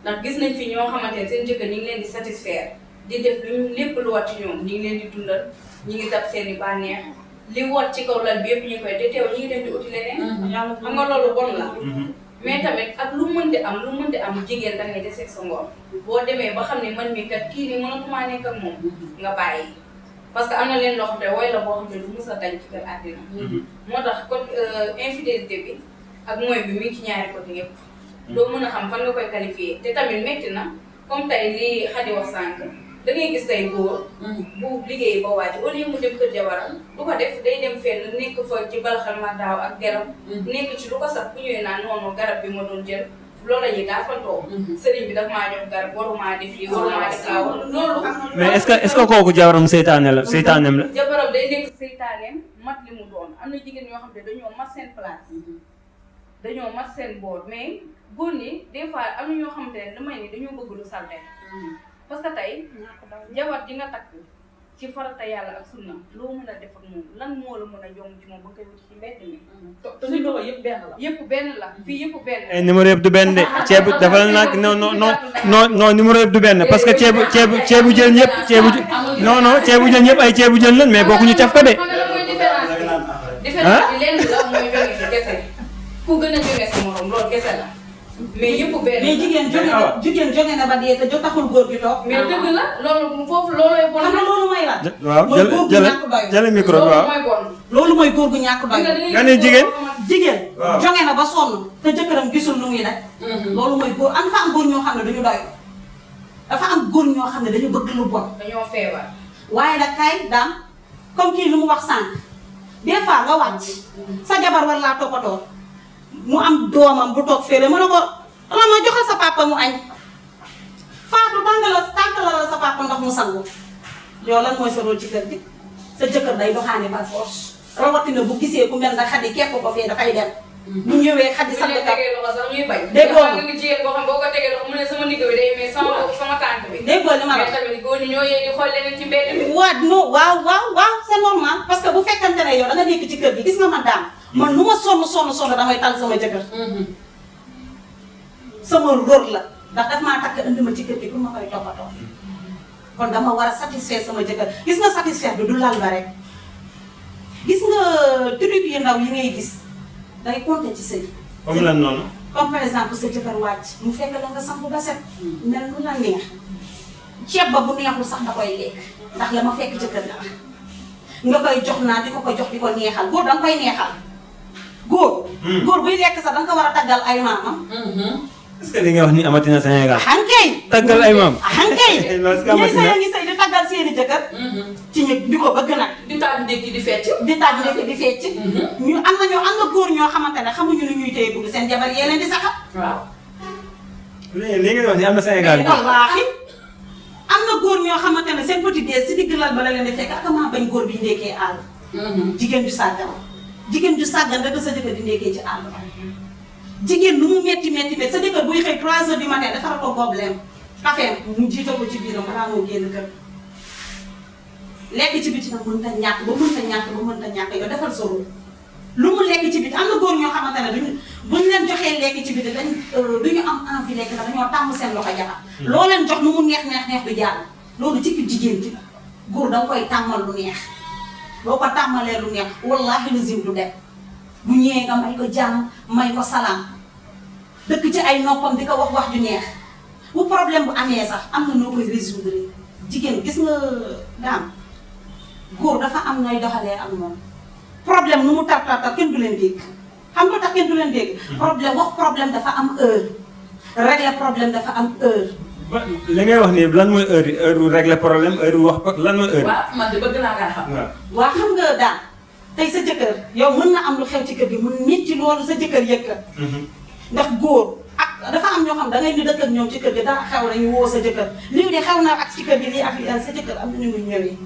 ndax gis nañ fi ñoo xamante ne seen jëkkër ñi ngi leen di satisfaire di def luñu lépp lu wat ci ñoom ñi ngi leen di dundal ñi ngi dab seen i bànneex li wat ci kaw lal bi yëpp ñu koy te teew ñi ngi dem di uti leneen xam nga loolu bon la mais tamit ak lu mënti am jigéen da ngay deseeg sa ngor boo demee ba xam ne man mi kat kii ni mënatumaa nekk ak moom nga bàyyi parce que am na leen loo xam ne woy la boo xam ne du mës a dañ ci kër àddina moo tax kon infidélité bi ak mooy bi mi ngi ci ñaari côté yëpp doo mën a xam fan nga koy qualifier te tamit métti na comme tey li Xadi wax sànq da ngay gis tey góor bu liggéey ba wàcc au lieu mu dem kër jabaram du ko def day dem fenn nekk fa ci balxal ma daaw ak garam nekk ci lu ko sax bu ñëwee naan noonu garab bi ma doon jël loolu la ñuy daafantoo sëriñ bi daf maa jox garab warumaa def lii warumaa def laa loolu mais est-ce que kooku jabaram seytaaneem la jabaram day nekk seytaaneem mat li mu doon am na jigéen yoo xam ne dañoo mat seen place dañoo mat seen boor mais góor ñi des fois am na ñoo xamante ne damay ni dañoo bëgg lu salte parce que tey jabar ji nga takk ci farata yàlla ak sunna loo mën a def ak moom lan moo la mën a yomb ci moom ba koy wuti ci mbedd mi. te numéro yëpp benn la. yëpp benn la fii yëpp benn la. numéro yëpp du benn de ceebu dafa la nag non numéro yëpp du benn parce que ceebu jën yëpp ceebu jën yëpp ay ceebu jën lan mais bokkuñu caf ko de. différence bi lenn la mooy jóge ci kese ku gën a jóge sa morom loolu kese la. mais yëpp benn mais jigéen jóge na ba dee te taxul góor gi toog. mais dëgg la loolu foofu loolooy bon. xam nga loolu mooy la. waaw jël micro bi waaw. loolu mooy góor gu ñàkk doy. nga ne jigéen. jóge na ba sonn te jëkkëram gisul lu muy def. loolu mooy góor am fa am góor ñoo xam ne dañu doy. dafa am góor ñoo xam ne dañu bëgg lu bon. dañoo feebar. waaye nag kay daam comme kii lu mu wax sànq des fois nga wàcc sa jabar war laa toppatoo mu am doomam bu toog fële mën na ko ma joxal sa papa mu añ faatu tàngalal la sa papa ndox mu sangu yow lan mooy sa rôle ci kër gi sa jëkkër day doxaane par force rawatina bu gisee ku mel nag Xadi képp ko fee dafay dem bu ñëwee Xadi sax da tegee loxo sax ñuy bañ. déggoo ma nga jigéen boo xam boo ko tegee loxo mu ne sama ndigg bi day mais sama tànk bi. déggoo li ma la mais tamit góor ñi ñoo yee di xool leneen ci mbedd mi. waaw c'est normal parce que bu fekkante ne yow da nga nekk ci kër gi gis nga man daam man nu ma sonn damay tal sama jëkkër sama rôle la ndax daf maa takk indi ma ci kër gi pour ma koy toppatoo kon dama war a satisfaire sama jëkkër gis nga satisfaire bi du lal ba rek gis nga truc yu ndaw yi ngay gis day compter ci sëy comme lan noonu. comme par exemple sa jëkkër wàcc mu fekk la nga sangu ba set mel nu la neex ceeb ba bu neexul sax da koy lekk ndax la ma fekk jëkkër la nga koy jox naa di ko jox di ko neexal góor danga koy neexal góor buy lekk sax danga ko war a taggal ay maamam. est-ce que li nga wax ni amatina Sénégal. axankay. taggal ay maam. axankay. ñuy sëy ngi sëy di taggal seen seeni jëkkër. ci ñu di ko bëgg nag. di taaj ndékki di fecc. di taaj ndékki di fecc. ñu am na góor ñoo xamante ne xamuñu lu ñuy téye bëgg seen jabar yee leen di saxal. waaw. li ngeen wax ni am na Sénégal bi. wallaahi am na góor ñoo xamante ne seen petit déj si digg lal ba la leen di fekk ak maa bañ góor bi ndekkee àll. jigéen ju sàggan jigéen ju sàggan rek sa jëkkër di ndekkee ci àll ba. jigéen lu mu metti sa jëkkër buy xëy 3 heures du matin dafa ko problème café mu jiital ko ci biiram balaa moo génn kër. lekk ci biti nag mënta ñàkk ba mënta ñàkk yow defal sa rôle lu mu lekk ci biti am na góor ñoo xamante ne buñ leen joxee lekk ci biti duñu am envie lekk ndax dañoo tàmm seen loxo jabar. loo leen jox nu mu neex du jàll loolu ci jigéen ci la góor danga koy tàmmal lu neex boo ko tàmmalee lu neex wallaahi lazim du dem bu ñëwee nga may ko jàmm may ko salaam dëkk ci ay noppam di ko wax ju neex bu problème bu amee sax am na noo koy résoudre jigéen gis nga daam góor dafa am nooy doxalee ak moom problème nu mu tar kenn du leen dégg xam nga tax kenn du leen dégg. problème dafa am heure régler problème dafa am heure. li ngay wax nii lan mooy heure régler problème heure wax lan mooy heure. waaw man de bëgg naa kaa xam. waaw xam nga daal tey sa jëkkër yow mën na am lu xew ci kër gi mu nit ci loolu sa jëkkër yëg ka ndax góor ak dafa am ñoo xam da ngay ni dëkk ak ñoom ci kër gi dara xew na ñu woo sa jëkkër lii de xew na ak ci kër gi lii ak sa jëkkër am na ñu muy ñëwee.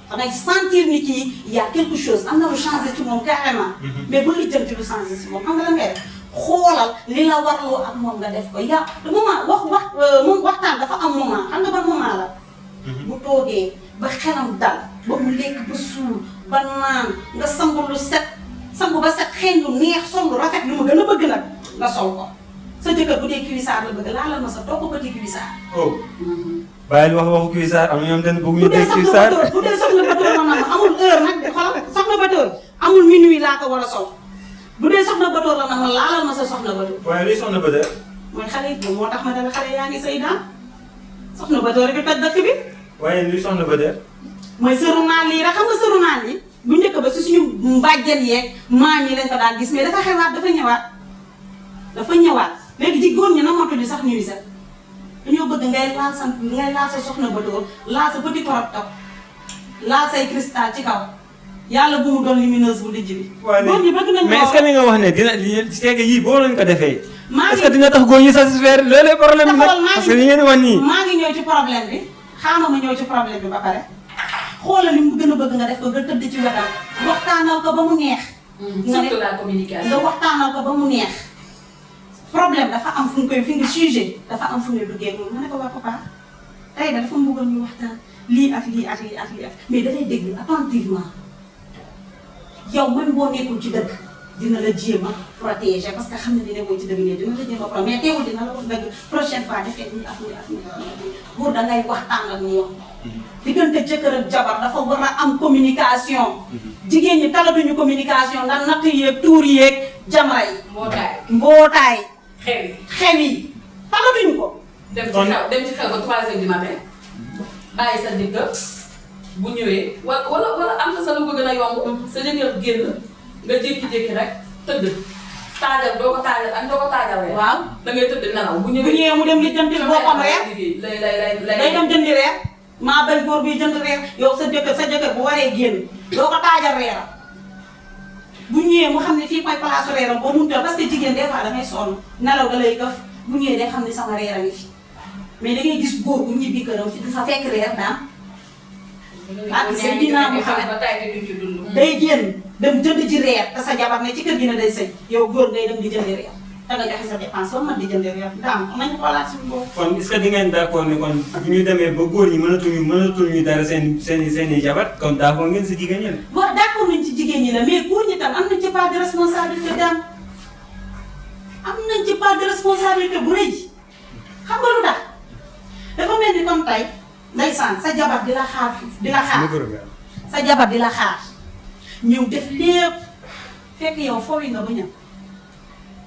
dangay sentir ni kii y a quelque chose am na lu changé ci moom carrément. mais bu li jëm ci lu changé ci moom xam nga lan ngay def xoolal li la warloo ak moom nga def ko yaa moment moom waxtaan dafa am moment xam nga ban moment la. bu toogee ba xelam dal ba mu lekk ba suur ba naan nga sangu lu set sangu ba set xeeñ lu neex sol lu rafet lu mu gën a bëgg nag nga sol ko sa jëkkër bu dee cuissard la bëgg laalal ma sa toog petit cuissard. bàyyil waxu cuissard am na ñoom dañu bëgg ñu dégg cuissard bu dee soxna Batoor ma nam amul heure nag de xoolal soxna Batoor amul minuit laa ko war a sol bu dee soxna Batoor la nam laalal ma sa soxna Batoor. waaye luy soxna Batoor. mooy xale yi moo tax ma dala xale yaa ngi say daan soxna Batoor bi toj dëkk bi. waaye luy soxna Batoor. mooy sëru naan lii rek xam nga sëru naan yi bu njëkk ba si suñu mbàjjen yeeg maam yi lañ ko daan gis mais dafa xewaat dafa ñëwaat léegi ci góor ñi na motu di sax ñuy set dañoo bëgg ngay laal sa soxna Batoor laal sa petit crop top laal say cristal ci kaw yàlla bu mu doon lumineuse bu dijj bi. góor ñi bëgg nañ mais est-ce que li nga wax ne dina seega yii boo leen ko defee. maa ngi est-ce que dina tax góor ñi satisfaire loolee problème bi nag parce que li ngeen di wax nii. maa ngi ñëw ci problème bi xaaral ma ñëw ci problème bi ba pare xoolal li mu gën a bëgg nga def ko nga tëdd ci wetam waxtaanal ko ba mu neex. surtout la communication. nga waxtaanal ko ba mu neex. problème dafa am fu ñu koy fi nga sujet dafa am fu ñu duggee moom ma ne ko waa papa tey dafa bëggoon ñu waxtaan lii ak lii ak lii ak lii ak mais da lay déglu attentivement yow man boo nekkul ci dëgg dina la jéem a protéger parce que xam ne dina nekkul ci dëgg ne dina la jéem a protéger mais teewul dina la wax dëgg prochaine fois defee nii ak nii ak nii ak nii góor da ngay waxtaan ak ñoom. diggante jëkkër ak jabar dafa war a am communication. jigéen ñi talatuñu communication ndax natt yeeg tuur yeeg jamra yi. mbootaay. xew yi talatuñu ko. dem ci xew ba 3 heures du matin bàyyi sa jëkkër bu ñëwee wala am na sa lu ko gën a yomb sa jëkkër génn nga jékki-jékki rek tëdd taajal doo ko taajal reer. waaw da ngay tëdd nelaw bu ñëwee mu dem li jëndil boppam reer lay day dem jëndi reer maa bañ góor bi jënd reer yow sa jëkkër bu waree génn doo ko taajal reeram bu ñëwee mu xam ne fii mooy place reeram boo mun parce que jigéen des fois da ngay sonn nelaw da lay këf bu ñëwee day xam ne sama reer a ngi fi mais da ngay gis góor bu ñibbi këram fi dafa fekk reer daan ak sëy dinaa mu xam day génn dem jënd ci reer te sa jabar ne ci kër gi ne day sëy yow góor ngay dem di jëndi reer te nga joxe sa dépense ba mën di jëndi reer daam nañu xoolaat suñu bopp. kon est-ce que di ngeen d'accord ni kon bu ñu demee ba góor ñi mënatuñu dara seen i jabar kon d'accord ngeen si jigéen ñi la. waaw d'accord nañ ci jigéen ñi la mais góor ñi tam am nañ ci part de responsabilité daam am nañ ci part de responsabilité bu rëy xam nga lu tax dafa mel ni comme tey ndeysaan sa jabar di la xaar sa jabar di la xaar ñëw def lépp fekk yow foofu nga ba ñëw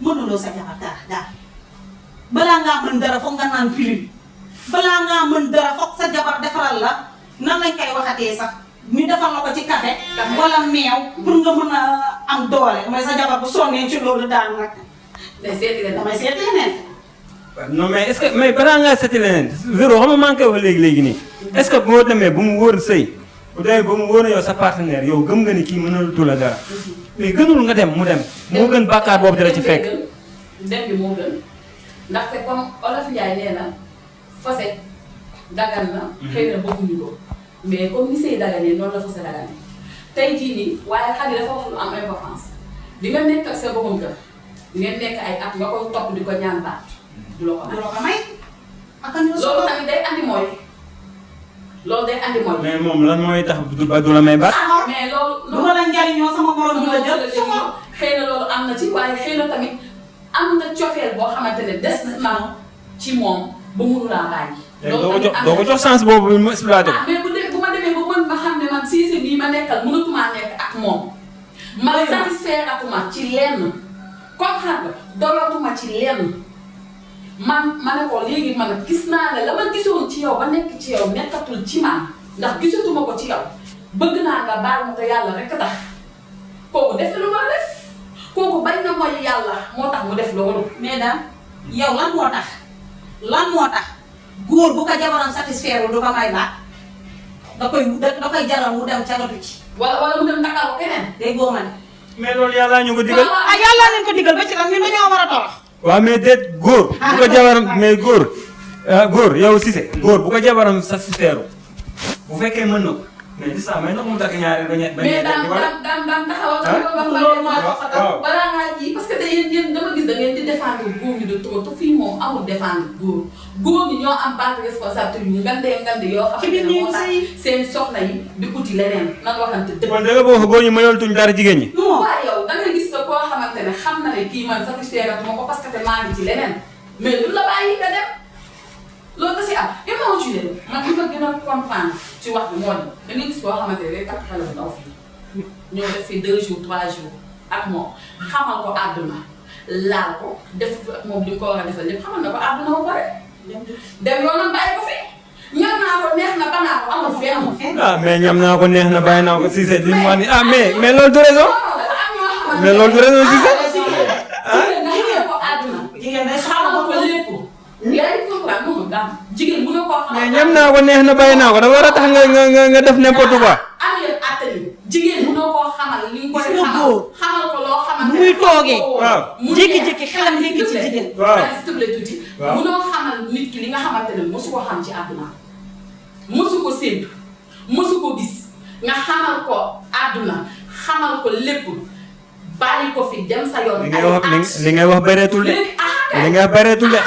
mënuloo sa jabar dara balaa ngaa mën dara foog nga naan pilule balaa ngaa mën dara foog sa jabar defaral la nan lañ koy waxatee sax ñu defal la ko ci café wala meew pour nga mën a am doole mooy sa jabar bu sonnee ci loolu daal nag day seeti leneen damay seeti leneen non mais est-ce que mais balaa ngaa seeti leneen zéro xam nga maa ngi koy wax léegi nii est-ce que boo demee ba mu wóor sëy bu demee ba mu wóor yow sa partenaire yow gëm nga ni kii mënatu la dara mais gënul nga dem mu dem moo gën bàkkaar boobu dara ci fekk. dem bi moo gën ndaxte comme Olof Ndiaye nee na fase dagan na. xëy na bëgguñu ko mais comme ni sëy daganee noonu la fase daganee tey jii nii waaye xale dafa wax lu am importance di nga nekk ak sa borom kër ngeen nekk ay at nga koy topp di ko ñaan baat du la ko may. loolu tamit day andi mooy. loolu day andi mooy. mais moom lan mooy tax du la may baat. mais loolu. lu ma la njariñoo sama morom du la jël. xëy na loolu am na ci waaye xëy na tamit am na cofeel boo xamante ne des na ci moom ba mënu laa bàyyi. doo ko jox chance boobu mu exploité ko. mais bu ma demee ba mën ma xam ne man Cissé bii ma nekkal mënatumaa nekk ak moom. ma satisfaire atuma ci lenn comprendre nga doyatuma ci lenn. ma ne ko léegi man gis naa ne la ma gisoon ci yow ba nekk ci yow nekkatul ci man ndax gisatuma ko ci yow bëgg naa nga baal ma ko yàlla rek tax kooku def lu ma def kooku bañ na mooy yàlla moo tax mu def loolu. mais daal yow lan moo tax góor bu ko jabaram satisfaire du ko may baat da koy jaral mu dem cagatu ci. wala mu dem takkal ko keneen. day góor ma ne. mais loolu yàllaa ñu ko digal. ah yàllaa leen ko digal ba ci lan ñun dañoo war a torox. waaw mais déet góor bu ko jabaram mais góor yow Cissé góor bu ko jabaram satisfaire bu fekkee mën na ko mais di saa may ndox mu takk ñaari ba ñett ba ñett daan taxawal loolu moo balaa ngaa ji parce que da yéen dama gis da ngeen di défendre góor ñi de trop te fii moom amul défendre góor ñi ñoo am part de responsabilité yu ngande yoo xam ne moo tax seen soxna yi di uti leneen nan waxante dëgg. kon da nga bëgg góor ñi mënal tuñ dara jigéen ñi. waaw yow da nga gis sa koo xamante ne xam na ne kii man satisfaire ma ko parce que te maa ngi ci leneen mais lu la bàyyi nga dem loolu da si am imaginer man li ma gën a comprendre ci wax bi moo di da nga gis koo xamante ne day takk xale bu ndaw fii ñoo def fi 2 jours 3 jours ak moom xamal ko àdduna laal ko def moom li ko war a defal lépp xamal na ko àdduna ba pare dem yoonam bàyyi ko fi ñam naa ko neex na banaa ko amul fenn. ah mais ñam naa ko neex na bàyyi naa ko Cissé li mu wax ni ah mais loolu du raison. mais loolu du raison Cissé. jigéen ko àdduna. jigéen day xamal ko lépp. yaa ngi comprendre moom daal jigéen bu nga koo xamal. mais ñam naa ko neex na bàyyi naa ko dafa war a tax nga def n'importe quoi. am leen attali jigéen bu nga koo xamal li nga koy xamal ko loo xamante ne muy toogee. waaw jékki-jékki xelam nekk ci jigéen. waaw tuuti. munoo xamal nit ki li nga xamante ne mosu ko xam ci àdduna mosu ko séntu mosu ko gis nga xamal ko àdduna xamal ko lépp bàyyi ko fi dem sa yoon. li ngay wax bëreetul de. li ngay wax bëreetul de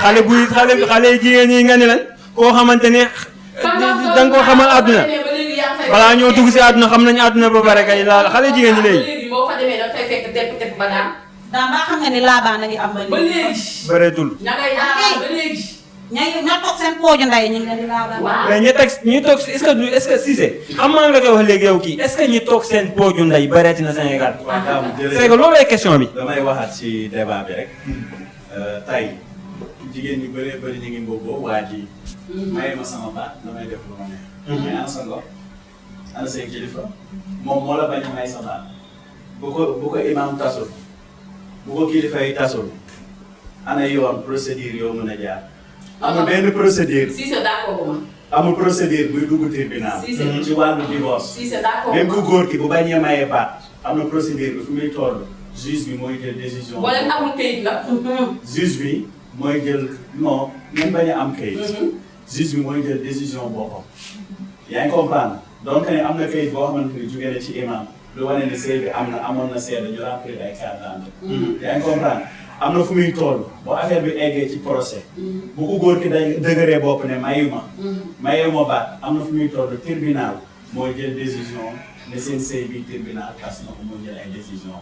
xale jigéen ñi nga ni lan koo xamante ne da nga koo xamal àdduna balaa ñoo dugg si àdduna xam nañu àdduna ba pare kay laal xale jigéen ñi léegi. boo fa demee da fay fekk tepp ba daan. daa baa xam nga ni laabaan a ngi am ba léegi. bëreetul. ña ngay laabaan ba léegi. ña toog seen pooju nday ñu ngi leen di laabaan. mais ñi toog est-ce que Cissé xam nga la koy wax léegi yow kii est-ce que ñi toog seen pooju nday bëreeti na Sénégal. c'est que loolu lay question bi. damay waxaat ci débat bi rek. tey jigéen ñi bëree bëri ñu ngi mbooboo waa ji. may ma sama baat damay def lu ma neex. mais ana sa ngor ana say kilifa moom moo la bañ a may sa baat bu ko imam tasul bu ko kilifa yi tasul ana yoon procédure yoo mën a jaar. amul benn procédure. Cissé d'accord ma. amul procédure buy dugg tribunal. ci wàllu divorce. Cissé d'accord même ku góor ki bu bañee mayee baat am na procédure bi fu muy toll juge bi mooy jël décision. wala amul kayit la. juge bi mooy jël non même bañ a am kayit. juge bi mooy jël décision boppam. yaa ngi comprendre donc ne am na kayit boo xamante ni jugee na ci imam lu wane ne sëy bi amoon na seede ñu remplir ay carte d'identité. yaa ngi comprendre am na fu muy toll boo affaire bi eggee ci procès. bu ko góor ki day dëgëree bopp ne mayuma baat am na fu muy toll tribunal mooy jël décision ne seen sëy bi tribunal tas na ko mooy jël ay décision.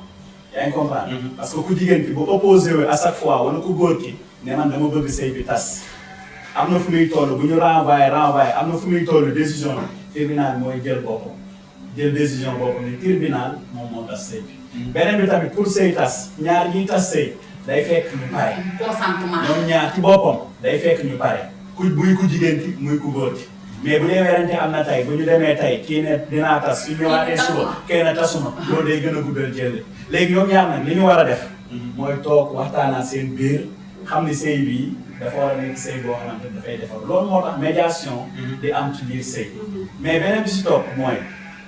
yaa ngi comprendre. parce que ku jigéen ki bu opposé wu à chaque fois wala ku góor ki ne man dama bëgg sëy bi tas. am na fu muy toll bu ñu renvoyé am na fu muy toll décision bi tribunal mooy jël boppam jël décision boppam ni tribunal moom moo tas sëy bi. beneen bi tamit pour sëy tas ñaar ñiy tas sëy day fekk ñu pare. consentement ñoom ñaar ci boppam day fekk ñu pare muy ku jigéen ki muy ku góor ki mais bu dee werante am na tey bu ñu demee tey kii ne dinaa tas su ñëwaatee suba kii ne tasuma loolu day gën a guddal jël léegi ñoom ñaar nag li ñu war a def mooy toog waxtaanaa seen biir xam ni sëy bii dafa war a nekk sëy boo xamante ni dafay defar loolu moo tax médiation di am ci biir sëy mais beneen bi si topp mooy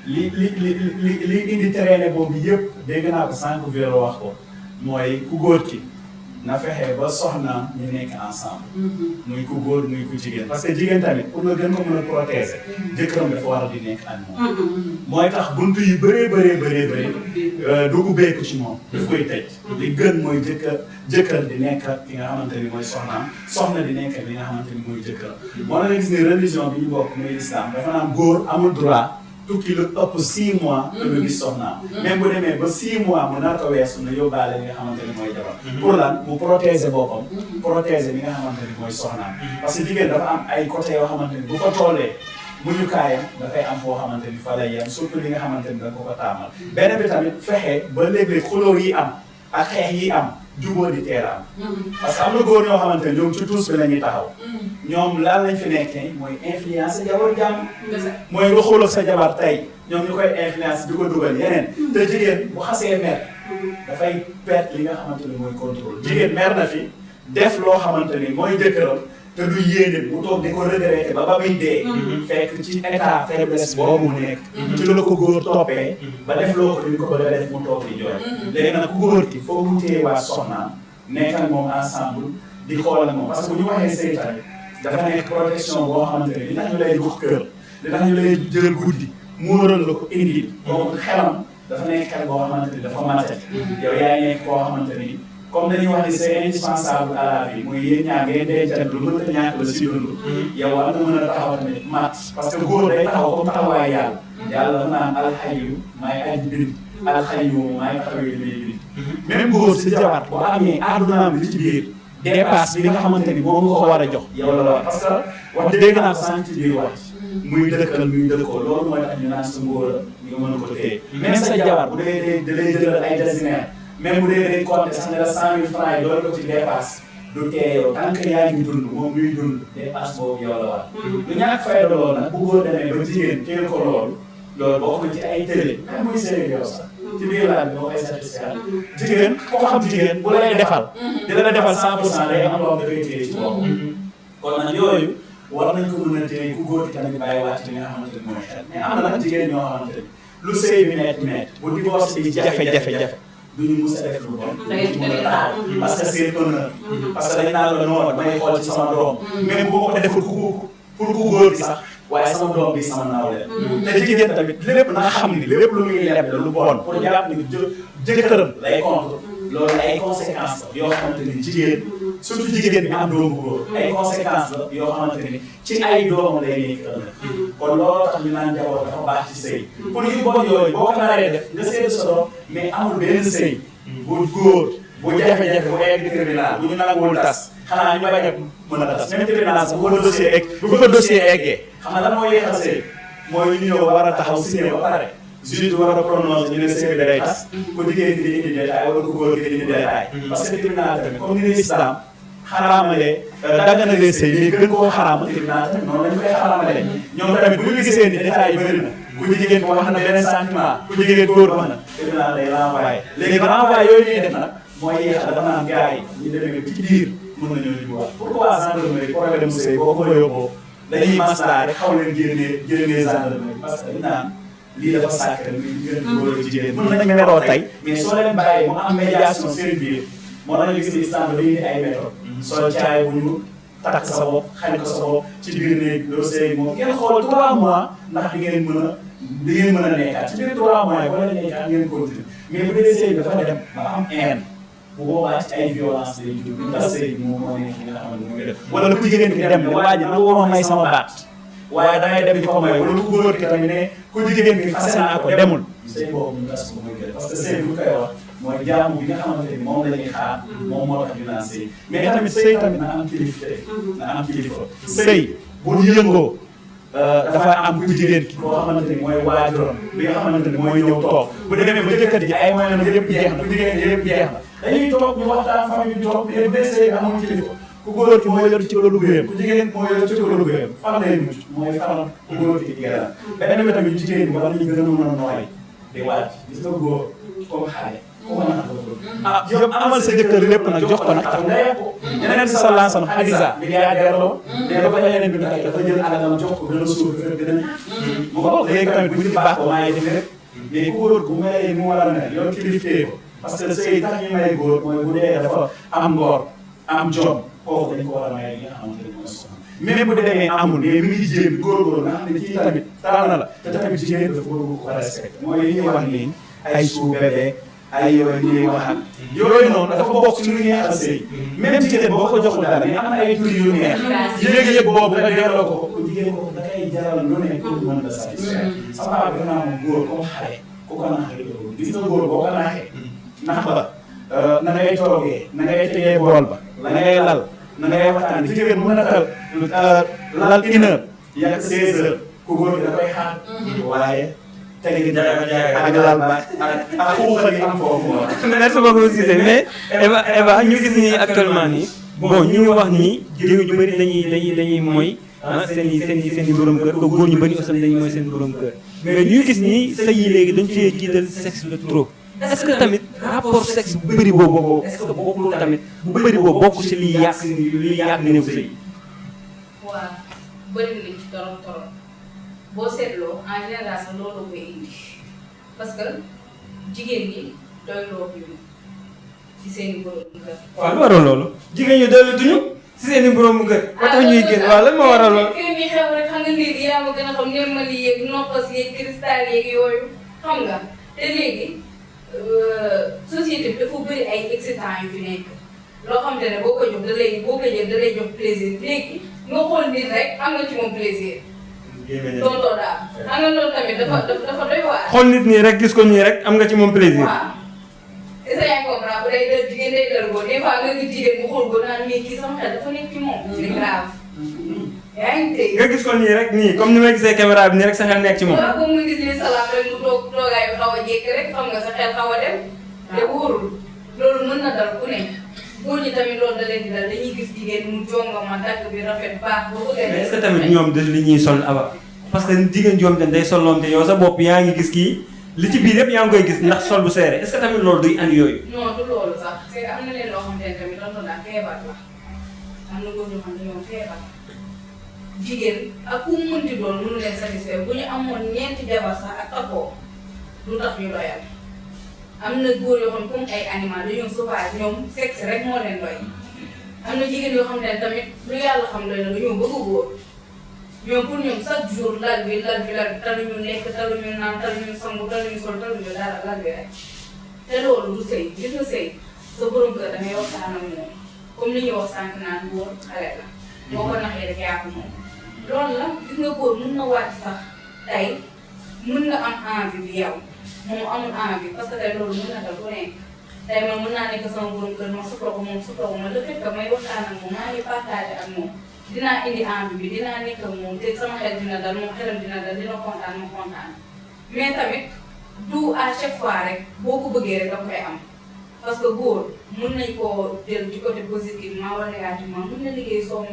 li indi traîner boobu yëpp dégg naa ko sànq Véro wax ko mooy ku góor ki na fexe ba soxnaam ñu nekk ensemble. muy ku góor muy ku jigéen parce que jigéen tamit pour nga gën ko mën a protéger jëkkëram dafa war a di nekk ak moom. mooy tax buntu yu bëree du ubbeeku ci moom. daf koy tëj. li gën mooy jëkkër di nekk ak ki nga xamante ni mooy soxnaam soxna di nekk ak li nga xamante ni mooy jëkkëram. moo la nga gis ni religion bi ñu bokk muy islam dafa naan góor amul droit. tukki lu ëpp 6 mois. te du gis soxnaam. même bu demee ba 6 mois mu nar ko weesu na yóbbaale li nga xamante ni mooy jabar. pour lan mu protéger boppam. protéger li nga xamante ni mooy soxnaam. parce que jigéen dafa am ay côté yoo xamante ni bu ko tollee muñu kaayam dafay am foo xamante ni fa lay yem surtout li nga xamante ni da nga ko taamal. beneen bi tamit fexe ba léeg-léeg xulóo yi am ak xeex yi am jubóo di teel a am. parce que am na góor ñoo xamante ni ñoom ci tuus bi la ñuy taxaw. ñoom lan lañ fi nekkee mooy influence jabar jàmm. mooy nga xoolal sa jabar tey ñoom ñu koy influence di ko dugal yeneen. te jigéen bu xasee mer dafay perte li nga xamante ni mooy contrôle. jigéen mer na fi def loo xamante ni mooy jëkkëram te du yéene mu toog di ko regretté ba muy dee. fekk ci état faiblesse boobu mu nekk. ci la ko góor toppee. ba def loo ko ni ko bëgg a def mu toog di jooy. léegi nag ku góor ki foog mu téyewaat soxnaam nekk ak moom ensemble di xool ak moom parce que bu ñu waxee sëy tamit dafa nekk protection boo xamante ni dinañu lay jox kër dinañu lay jël guddi muural la ko indi boobu xelam dafa nekk xel boo xamante ni dafa mate yow yaay nekk koo xamante ni comme dañuy wax ni c'est indispensable à la vie muy yéen ñaar ngeen dencante lu mënta ñàkk la si dund yow war nga mën a taxaw tamit mat parce que góor day taxaw comme taxawaay yàlla yàlla dafa naan alxayu maay aji bind alxayu maay taxawee li may bind même góor si jabar bu amee àddunaam li ci biir dépasse bi nga xamante ni moom nga ko war a jox yow la war parce que wax dégg naa sànq ci biir wax muy dëkkal muy dëkkoo loolu mooy tax ñu naan sa ngóor nga mën a ko téye même sa jabar bu dee da lay jëlal ay jasinaire même bu dee day compter sax ne la 100 000 francs yi doon ko ci dépasse du tee yow tant que yaa ngi dund moom muy dund dépasse boobu yow la war lu ñàkk fayda loolu nag bu góor demee ba jigéen téel ko loolu bokk na ci ay télé même muy série yow sax ci biir laaj bi moo koy satisfaire jigéen ko xam jigéen bu lay defal dina la defal 100% day am loo dafay téye ci boppam kon nag yooyu war nañ ko mën a téye ku góor ki tamit bàyyi wàcc li nga xamante ni mooy xel mais am na nag jigéen ñoo xamante ni lu sëy bi net bu divorce bi jafe-jafe duñu mus a def lu bon duñu mën a taxaw parce que c'est honneur parce que dañ naan la noonu may xool ci sama doom même bu ma ko deful pour ku góor gi sax waaye sama doom bi sama nawle te jigéen tamit lépp na xam ni lépp lu muy leb la lu bon pour jàpp ni jëkkëram lay contre loolu ay conséquences la yoo xamante ni jigéen surtout jigéen bi am doomu góor ay conséquences la yoo xamante ni ci ay doomam lay nekk kon looloo tax ñu naan jaboot dafa baax ci sëy pour yu bon yooyu boo ko naree def nga seetlu sa doom mais amul benn sëy bu góor bu jafe-jafe bu egg tribunal bu ñu nanguwul tas xanaa ñu bañ a mën a tas même tribunal sax bu fa dossier eggee xam nga lan moo yéexal sëy mooy ñu ñëw war a taxaw signé ba pare juge bi war a prononcer ñu ne sëy bi day tas ku jigéen di indi détail wala ku góor di indi détail parce que tribunal tamit comme ni l'islam xaraamalee daganalee sëy mais gën koo xaraamal tribunal tamit noonu lañu koy xaraamalee ñoom tamit bu ñu gisee ni détail yi bëri na ku jigéen ko wax na beneen sentiment ku jigéen góor wax na tribunal day renvoyé léegi renvoyé yooyu ñuy def nag mooy yéexal dafa naan gars yi ñu demee ci biir mën na ñëw di wax pourquoi gendarmerie problème mu sëy boo ko yóbboo dañuy maslaa rek xaw leen génnee gendarmerie parce que dañ naan lii dafa sacré muy diggante góor ak jigéen mën nañ meroo tey mais soo leen bàyyee mu am médiation seen biir moo tax ñu gis islam dañuy indi ay méthode soo caay bu ñu takk sa bopp xañ ko sa bopp ci biir néeg doo sëy moom ngeen xool 3 mois ndax di ngeen mën a nekkaat ci biir 3 mois yi wala nekkaat ngeen continuer mais bu dee sëy dafa dem ba am haine bu boobaa ci ay violence lay jur ndax sëy moom moo nekk li nga xamante ni mu ngi def wala ku jigéen ki dem ne waa ji nangu ma may sama baat waaye dangay dem di ko may wala ku góor ki tamit ne ku jigéen ki fase naa ko demul sëy boobu ñu tas ko muy gën parce que sëy bu koy wax mooy jaamu bi nga xamante ni moom la ñuy xaar moom moo tax ñu naan sëy mais tamit sëy tamit na am kilifa na am kilifa sëy bu yëngoo dafa am ku jigéen ki koo xamante ni mooy waajuram bi nga xamante ni mooy ñëw toog bu demee ba jëkkër ji ay moyen na yëpp jeex na ku jigéen ji yëpp jeex na dañuy toog ñu waxtaan famille bi toog mais bés sëy bi amul kilifa ku góor ki moo yor ci loolu gëyam ku jigéen moo yor ci loolu gëyam fan lay mucc mooy fanam ku góor ki jigéen beneen bi tamit jigéen bi war nañu gën a mën a nooy di wàcc gis nga góor comme xale ku ko nax doo bëgg. yow amal sa jëkkër lépp nag jox ko nag tax nga yàqu. yeneen si sa lansan Hadiza milliardaire la mais dafa yeneen bi nag dafa jël alalam jox ko gën a suuf gën a mu ko léegi tamit bu ñu di baax ko maa ngi def lépp mais ku góor bu melee mu war a mel yow kilifteef parce que sëy tax ñu may góor mooy bu dee dafa am ngor am jom kooku dañ ko war a may li nga xamante ne mooy soxna même bu demee amul mais mi ngi jéem góor-góor nga xam ne kii tamit taal na la te tamit jigéen dafa bëgg ko respecté mooy li ñuy wax nii ay suu bébé ay yooyu ñuy wax ak yooyu noonu dafa bokk ci lu neex a sëy même jigéen boo ko joxul dara mais am na ay tur yu neex yëg-yëg boobu nga delloo ko ko jigéen ko da kay jaral lu ne pour mën la satisfaire sama papa dafa naa moom góor comme xale ku ko naaxee loolu gis nga góor boo ko naaxee nax ba na ngay toogee na ngay tegee bool ba na ngay lal na ngay waxtaan jigéen mën na tal lal 1 heure yàgg 16 heures ku góor gi da koy xaar waaye tegi ak lal ba ak xuuxa gi am foofu merci beaucoup Cissé mais Eva ñu gis nii actuellement nii bon ñu ngi wax nii jigéen ñu bëri dañuy mooy seen i borom kër ko góor ñu bëri aussi dañuy mooy seen borom kër mais ñu gis nii sëy yi léegi dañ cee jiital sexe de trop est-ce que tamit rapport sexe bu bëri boobu est-ce que bokkul tamit bu bëri boobu bokk ci liy yàq néegu sëy waaw bëri nañ ci torop torop boo seetloo en général sax loolu koy indi parce que jigéen ñi doyloo ñu ci seen i borom kër. waaw lu waral loolu jigéen ñi doylatuñu ci seen i borom kër ba tax ñuy génn waaw lan moo waral loolu. kii bi xew rek xam nga léegi yaa ma gën a xam nemmali yeeg noppas yeeg cristal yeeg yooyu xam nga te léegi société bi dafa bëri ay excitants yu fi nekk loo xam te ne boo ko jox da lay boo ko jël da lay jox plaisir léegi nga xool nit rek am nga ci moom plaisir. tontoo daal xam nga loolu tamit dafa doy waar. xool nit nii rek gis ko nii rek am nga ci moom plaisir. waaw est-ce que yaa ngi comprendre bu day dal jigéen day dal góor des fois nga gis jigéen bu xool góor naan mais kii sama xel dafa nekk ci moom. c'est grave. yaa ngi dégg. nga gis ko nii rek nii comme ni may gisee caméra bi nii rek sa xel nekk ci moom. waaw comme mu gis ni salaam rek mu toog toogaay bi xaw a jékki rek xam nga sa xel xaw a dem. te wóorul loolu mën na dal ku ne. góor ñi tamit loolu da leen di dal dañuy gis jigéen mu jongama dagg bi rafet baax boo ko mais est-ce que tamit ñoom de li ñuy sol aba parce que jigéen joom te day solloon te yow sa bopp yaa ngi gis kii li ci biir yëpp yaa ngi koy gis ndax sol bu seere est-ce que tamit loolu duy andi yooyu. non du loolu sax c'est que am na leen loo xamante ne tamit doon daal feebar la am na góor ñoo xam ne ñoom feebar jigéen ak ku mu mënti doon mënu leen satisfaire bu ñu amoon ñeenti jabar sax ak takkoo du tax ñu doyal am na góor yoo xam comme ay animal dañoo sauvage ñoom sexe rek moo leen doy am na jigéen yoo xam ne tamit lu yàlla xam doy na dañoo bëgg góor ñoom pour ñoom chaque jour lal bi taluñu lekk taluñu naan taluñu sangu taluñu sol taluñu dara lal bi rek te loolu du sëy gis nga sëy sa borom kër da ngay waxtaan ak moom comme li ñuy wax sànq naan góor xale la boo ko naxee rek yaa ko moom loolu la gis nga góor mun na wàcc sax tey mun nga am envie bi yow moom amul envie parce que tey loolu mën na dal ku nekk tey man mën naa nekk sama borom kër ma soxla ko moom soxla ko ma le fait que may waxtaan ak moom maa ngi partagé ak moom dinaa indi envie bi dinaa nekk ak moom te sama xel dina dal moom xelam dina dal dina kontaan ma kontaan mais tamit du à chaque fois rek boo ko bëggee rek da koy am parce que góor mun nañ koo jël ci côté positivement wala négativement mun na liggéey sonn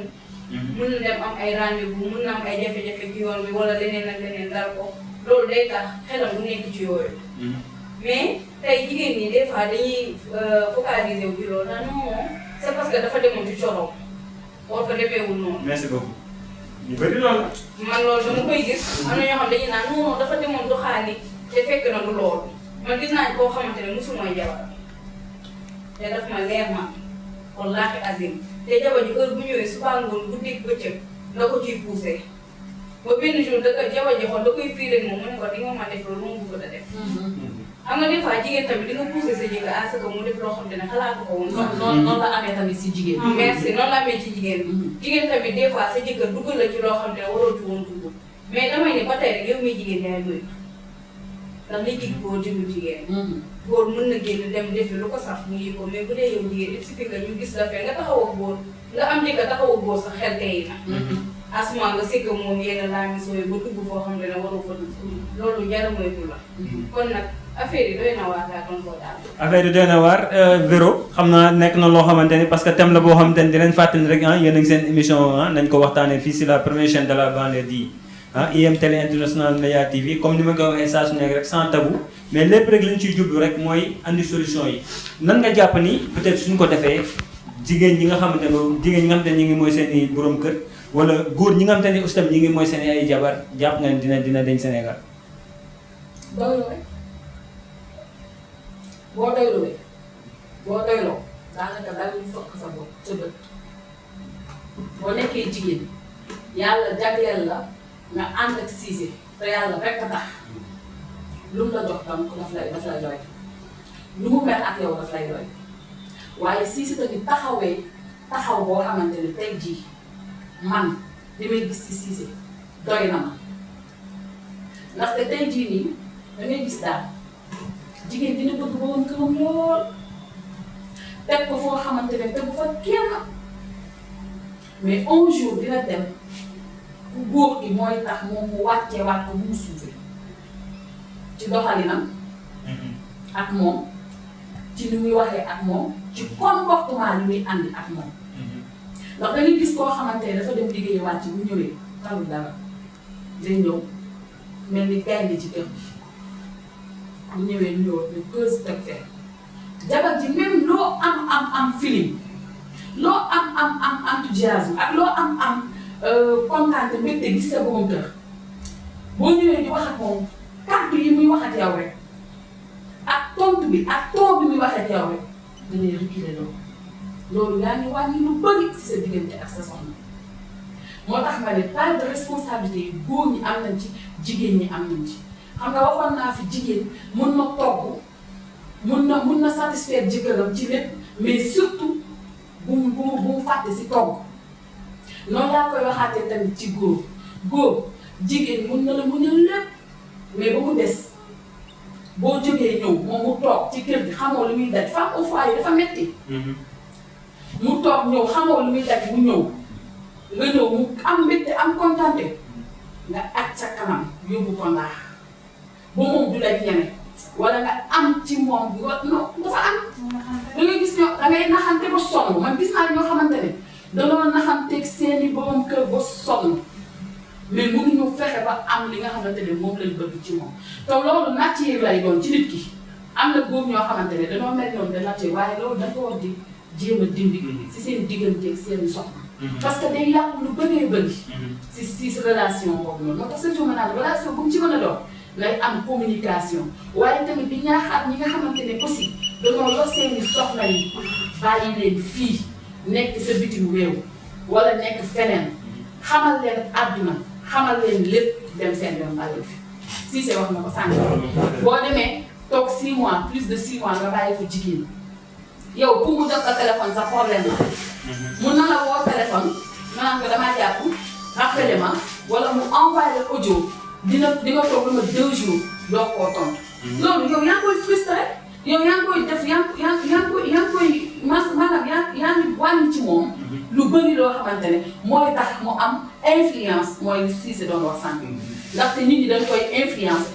mun na dem am ay rendez-vous mun na am ay jafe-jafe ci yoon bi wala leneen ak leneen dal ko loolu day tax xelam bu nekk ci yooyu mais tey jigéen ñi des fois dañuy focaliser wu ci loolu non non c'est parce que dafa demoon ci coroom war ko demeewul noonu. merci beaucoup. ñu bëri loolu. man loolu dama koy gis am na ñoo xam dañuy naan non non dafa demoon doxaani te fekk na du loolu man gis naa koo xamante ne mosul mooy jabar te daf ma leer ma wallaahi azim te jabar ji heure bu ñëwee suba ngoon guddeeg bëccëg da ko ciy poussé ba benn jour da ko jabar ji xool da koy fii rek moom mu ne ko di nga ma def loolu mu bëgg a def. xam nga des fois jigéen tamit di nga poussé sa jëkkër à ce que mu def loo xam te ne xalaatu ko woon. noonu la amee tamit si jigéen. merci noonu la amee ci jigéen bi. jigéen tamit des fois sa jëkkër dugal la ci loo xam te ne waroo ci woon dugg mais damay ne ba tey rek yow miy jigéen yaay doy ndax li jig góor jigul jigéen. góor mën na génn dem defi lu ko saf mu yëg ko mais bu dee yow jigéen il suffit que ñu gis la fee nga taxaw ak góor nga am jëkkër taxaw ak góor sa xel tey na. asuma nga sëgg moom yenn laa mi sooy ba dugg foo xam ne waroo fa dugg loolu jar moytu la kon nag affaire yi doy na waar laa doon koo daal. affaire yi doy na waar Véro xam naa nekk na loo xamante ni parce que thème la boo xamante ni di leen fàttali rek ah yéen a ngi seen émission ah nañ ko waxtaanee fii si la première chaîne de la banlieue di IM Télé International Média TV comme ni ma ko waxee saa su nekk rek sans tabou mais lépp rek li ñu ciy jublu rek mooy andi solution yi nan nga jàpp ni peut-être suñ ko defee jigéen ñi nga xamante ne ñu ngi mooy seen i borom kër wala góor ñi nga xamante ne aussi tamit ñi ngi mooy seen i ay jabar jàpp nga ne dina deñ Sénégal. doylu rek boo doyluwee boo doyloo daanaka dal ñu fokk sa bopp sa bët boo nekkee jigéen yàlla jagleel la nga ànd ak Cissé te yàlla rekk tax lu mu la jox tam daf lay doy lu mu mel ak yow daf lay doy waaye Cissé tamit taxaw boo xamante ne tey jii man li may gis ci Cissé doy na ma ndaxte tey jii nii da ngay gis daal jigéen dina bëgg borom këram lool teg ko foo xamante ne tegu fa kenn mais un jour dina dem ku góor gi mooy tax moom mu wàccee waat ko mu suufee ci doxalinam ak moom ci ni muy waxee ak moom ci comportement li muy àndi ak moom ndax dañuy gis koo xamante ne dafa dem liggéeyi wàcc bu ñëwee talul dara day ñëw mel ni gaynde ci kër gi bu ñëwee ñëw ne keuse teg fee jabar ji même loo am feeling loo am enthousiasme ak loo am kontaan mbégte gis sa borom kër boo ñëwee di wax ak moom kàddu yi muy wax ak yow rek ak tontu bi ak ton bi muy wax ak yow rek dañuy reculer loolu yaa ngi wàññi lu bëri ci sa diggante ak sa soxna moo tax ma ne part de responsabilité yi góor ñi am nañ ci jigéen ñi am nañ ci xam nga waxoon naa fi jigéen mun na togg mun na satisfaire jëkkëram ci lépp mais surtout bu mu fàtte si togg noonu laa koy waxaatee tamit ci góor jigéen mun na la muñal lépp mais ba mu des boo jógee ñëw moom mu toog ci kër gi xamoo lu muy daj femme au foyer dafa metti mu toog ñëw xamoo lu muy daj mu ñëw nga ñëw mu am mbégte am kontante nga aj sa kanam yóbbu ko ndax ba moom du la ñeme wala nga am ci moom non dafa am da ngay gis ñoo da ngay naxante ba sonn man gis naa ñoo xamante ne dañoo naxanteeg seeni borom kër ba sonn mais mënuñu fexe ba am li nga xamante ne moom lañ bëgg ci moom te loolu nature lay doon ci nit ki am na góor ñoo xamante ne dañoo mel noonu de nature waaye loolu da nga ko war di jéem a dindi si seen digganteeg seen soxna parce que day yàq lu bëree bëri si relation boobu noonu moo tax surtout ma naan relation bu mu ci mën a doon lay am communication waaye tamit di ñaaxaat ñi nga xamante ne aussi dañoo yor seeni soxna yi bàyyi leen fii nekk sa bitim réew wala nekk feneen xamal leen àdduna xamal leen lépp dem seen yoon bàyyi fi Cissé wax na ko sànq boo demee toog 6 mois plus de 6 mois nga bàyyi ko jigéen yow pour mu jot sa téléphone sa problème la mun na la woo téléphone nga naan ko damaa jàpp rappelé ma wala mu envoyé audio di nga toog lu ma 2 jours doo koo tontu. loolu yow yaa ngi koy frustré yow yaa ngi koy def yaa ngi koy maanaam yaa ngi wàññi ci moom. lu bëri loo xamante ne mooy tax mu am influence mooy li Cissé doon wax sànq. ndaxte nit ñi dañ koy influencé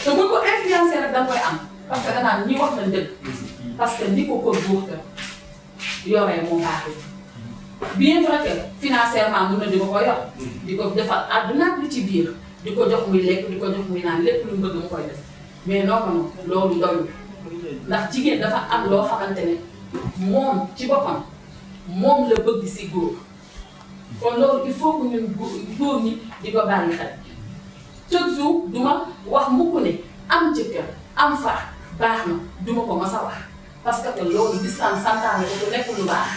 te buñ ko influencé rek dañ koy am parce que danaan ñi wax nañ dëgg. parce que ni ko góor ka yoree moo baaxul. bien vrai que financièrement mun na di ko yor. di ko defal àdduna li ci biir. di ko jox muy lekk di ko jox muy naan lépp lu mu bëgg mu koy def mais non loolu doyul ndax jigéen dafa am loo xamante ne moom ci boppam moom la bëgg si góor kon loolu il faut que ñun góor ñi di ko bàyyi xel chaque jour duma wax mukk ne am jëkkër am far baax na duma ko mës a wax parce que loolu l'islam santaane ko nekk lu baax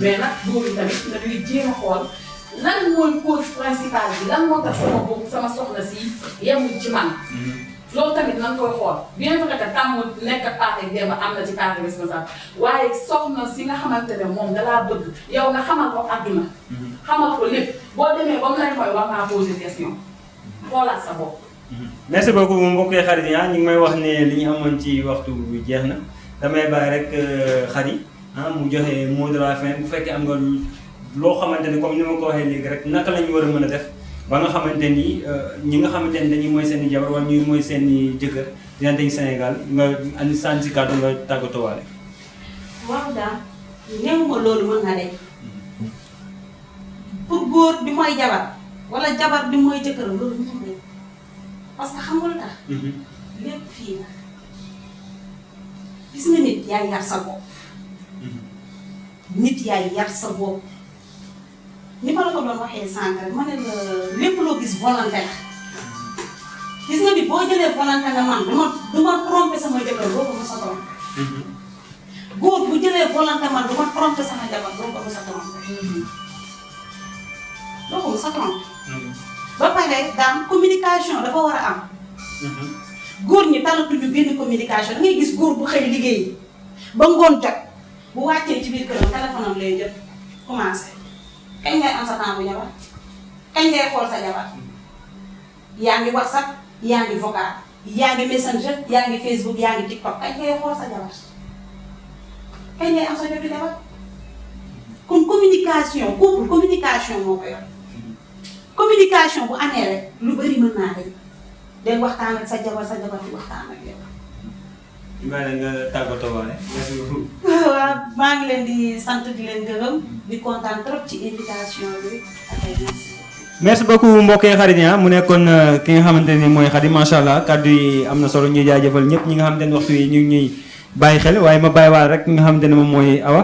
mais nag góor yi tamit na ñuy jéem a xool lan mooy cause principale bi lan moo tax sama soxna si yemul ci man loolu tamit nan koy xool bien vrai que tàmm nekk ak partenaire démb am na ci part responsable waaye soxna si nga xamante ne moom dalaa bëgg yow nga xamal ko àdduna xamal ko lépp boo demee ba mu lay mooy war ngaa poser question xoolaat sa bopp. merci beaucoup mbokk yi xarit yi ñu ngi may wax ne li ñu amoon ci waxtu bi jeex na damay bàyyi rek xarit mu joxe mot de la fin bu fekkee am nga loo xamante ni comme ni ma ko waxee léegi rek naka la ñu war a mën a def ba nga xamante ni ñi nga xamante ni dañuy mooy seen i jabar wala ñuy mooy seen i jëkkër dina dañ Sénégal nga andi sànni si kàddu nga tàggatoo waale. waaw daal néew ma loolu mën na de pour góor bi mooy jabar wala jabar bi mooy jëkkëram loolu mu nekk parce que xam nga lu tax lépp fii la gis nga nit yaay yar sa bopp nit yaay yar sa bopp ni ma la ko doon waxee sànq rek ma ne la lépp loo gis volonté la gis nga ni boo jëlee volonté nga man du ma trompé sama jëkkër doo ko mos a trompé góor bu jëlee volonté man du ma trompé sama jabar doo ko mos a trompé doo ko mos a trompé ba pare daam communication dafa war a am góor ñi talatuñu benn communication da ngay gis góor bu xëy liggéey ba ngoon jot bu wàccee ci biir këram téléphone am lay jot commencé kañ ngay am sa temps bu jabar kañ ngay xool sa jabar yaa ngi whatsapp yaa ngi vocal yaa ngi messenger yaa ngi facebook yaa ngi tiktok kañ ngay xool sa jabar kañ ngay am sa jotu jabar kon communication couple communication moo ko yor communication bu amee rek lu bari mën naa dañ del waxtaan ak sa jabar di waxtaan ak yow. Ibrahima nga tàggatoo waale. merci beaucoup. waaw maa ngi leen di sant di leen gërëm di kontaan trop ci invitation bi ak ay merci beaucoup mbokk yi xarit yi mu nekkoon ki nga xamante ni mooy Khady macha allah kàddu yi am na solo ñuy jaajëfal ñëpp ñi nga xamante ni waxtu yi ñu ngi ñuy bàyyi xel waaye ma bàyyi waal rek ki nga xamante ne moom mooy Awa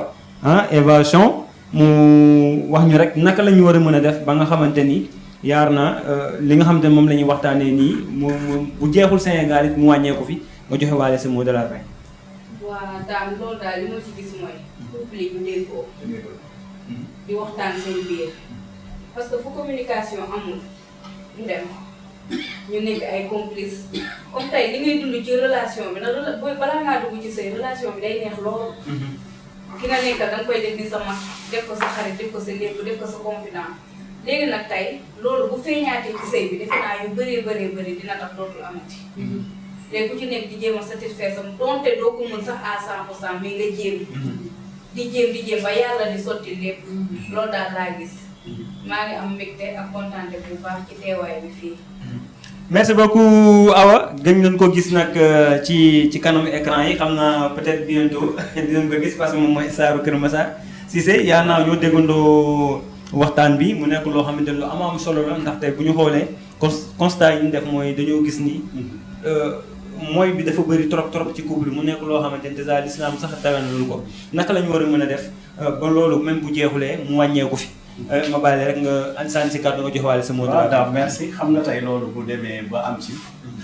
évaluation mu wax ñu rek naka la ñu war a mën a def ba nga xamante ni yaar na li nga xamante ne moom la ñuy waxtaanee nii mu bu jeexul Sénégal it mu wàññeeku fi nga joxe waale sa mot de la fin. waa daam loolu daal li ma ci gis mooy couple yi ñu déggoo di waxtaan seen biir parce que fu communication amul du dem ñu nekk ay complice comme tey li ngay dund ci relation bi nag balaa ngaa dugg ci say relation bi day neex loolu ki nga nekkal da nga koy def ni sa mag def ko sa xarit def ko sa lépp def ko sa confident léegi nag tey loolu bu feeñaatee ci sëy bi defe naa yu bëree dina tax dootul amati léegi ku ci nekk di jéem a satisfaire sam donte doo ko mën sax à 100% mais nga jéem di jéem ba yàlla di sotti lépp loolu daal laa gis maa ngi am mbégte ak kontaante bu baax ci teewaay bi fii. merci beaucoup Awa gën nañ ko gis nag ci kanamu écran yi xam naa peut-être bientôt dinañ ko gis parce que moom mooy saaru Kër Massar Cissé yaa naa ñoo déggandoo waxtaan bi mu nekk loo xamante ne lu am solo la ndaxte bu ñu xoolee constat yi ñu def mooy dañoo gis ni mooy bi dafa bëri trop ci couple mu nekk loo xamante ne déjà l'islam sax daganal ko naka la ñu war a mën a def ba loolu même bu jeexulee mu wàññeeku fi. ma bàyyi rek nga sànni si kàddu nga jox waale sa mot de la fin. waaw merci xam nga tey loolu bu demee ba am ci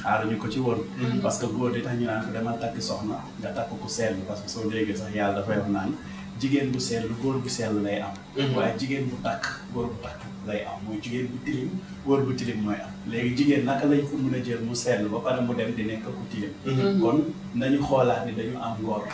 xaaruñu ko ci woon parce que góor di tax ñu naan ko demal takk soxna nga takk ku sell parce que soo déggee sax yàlla dafay wax naan jigéen bu sell góor bu sell lay am waaye jigéen bu takk góor bu takk lay am mooy jigéen bu tilim góor bu tilim mooy am léegi jigéen naka lañ ko mën a jël mu sell ba pare mu dem di nekk ku tilim kon nañu xoolaat ni dañu am ngor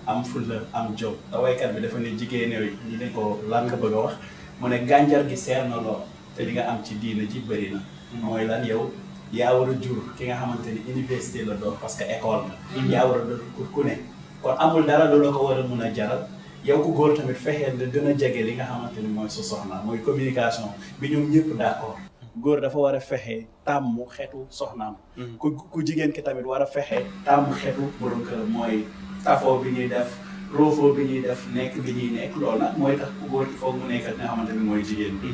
am fulla am jom te waykat bi dafa ne jigéen yooyu ñu ne ko lan nga bëgg a wax mu ne gànjar gi seer na lool te li nga am ci diina ji bëri na mooy lan yow yaa war a jur ki nga xamante ni université la doon parce que école la yaa war a doon ku ne kon amul dara lu la ko war a mun a jaral yow ku góor tamit fexeel nga gën a jege li nga xamante ni mooy sa soxna mooy communication bi ñoom ñëpp d'accord góor dafa war a fexe tàmm xetu soxnaam ku jigéen ki tamit war a fexe tàmm xetu borom kër mooy tafoo bi ñuy def roofoo bi ñuy def nekk bi ñuy nekk loolu nag mooy tax ku góor foog mu nekk nga xamante ni mooy jigéen bi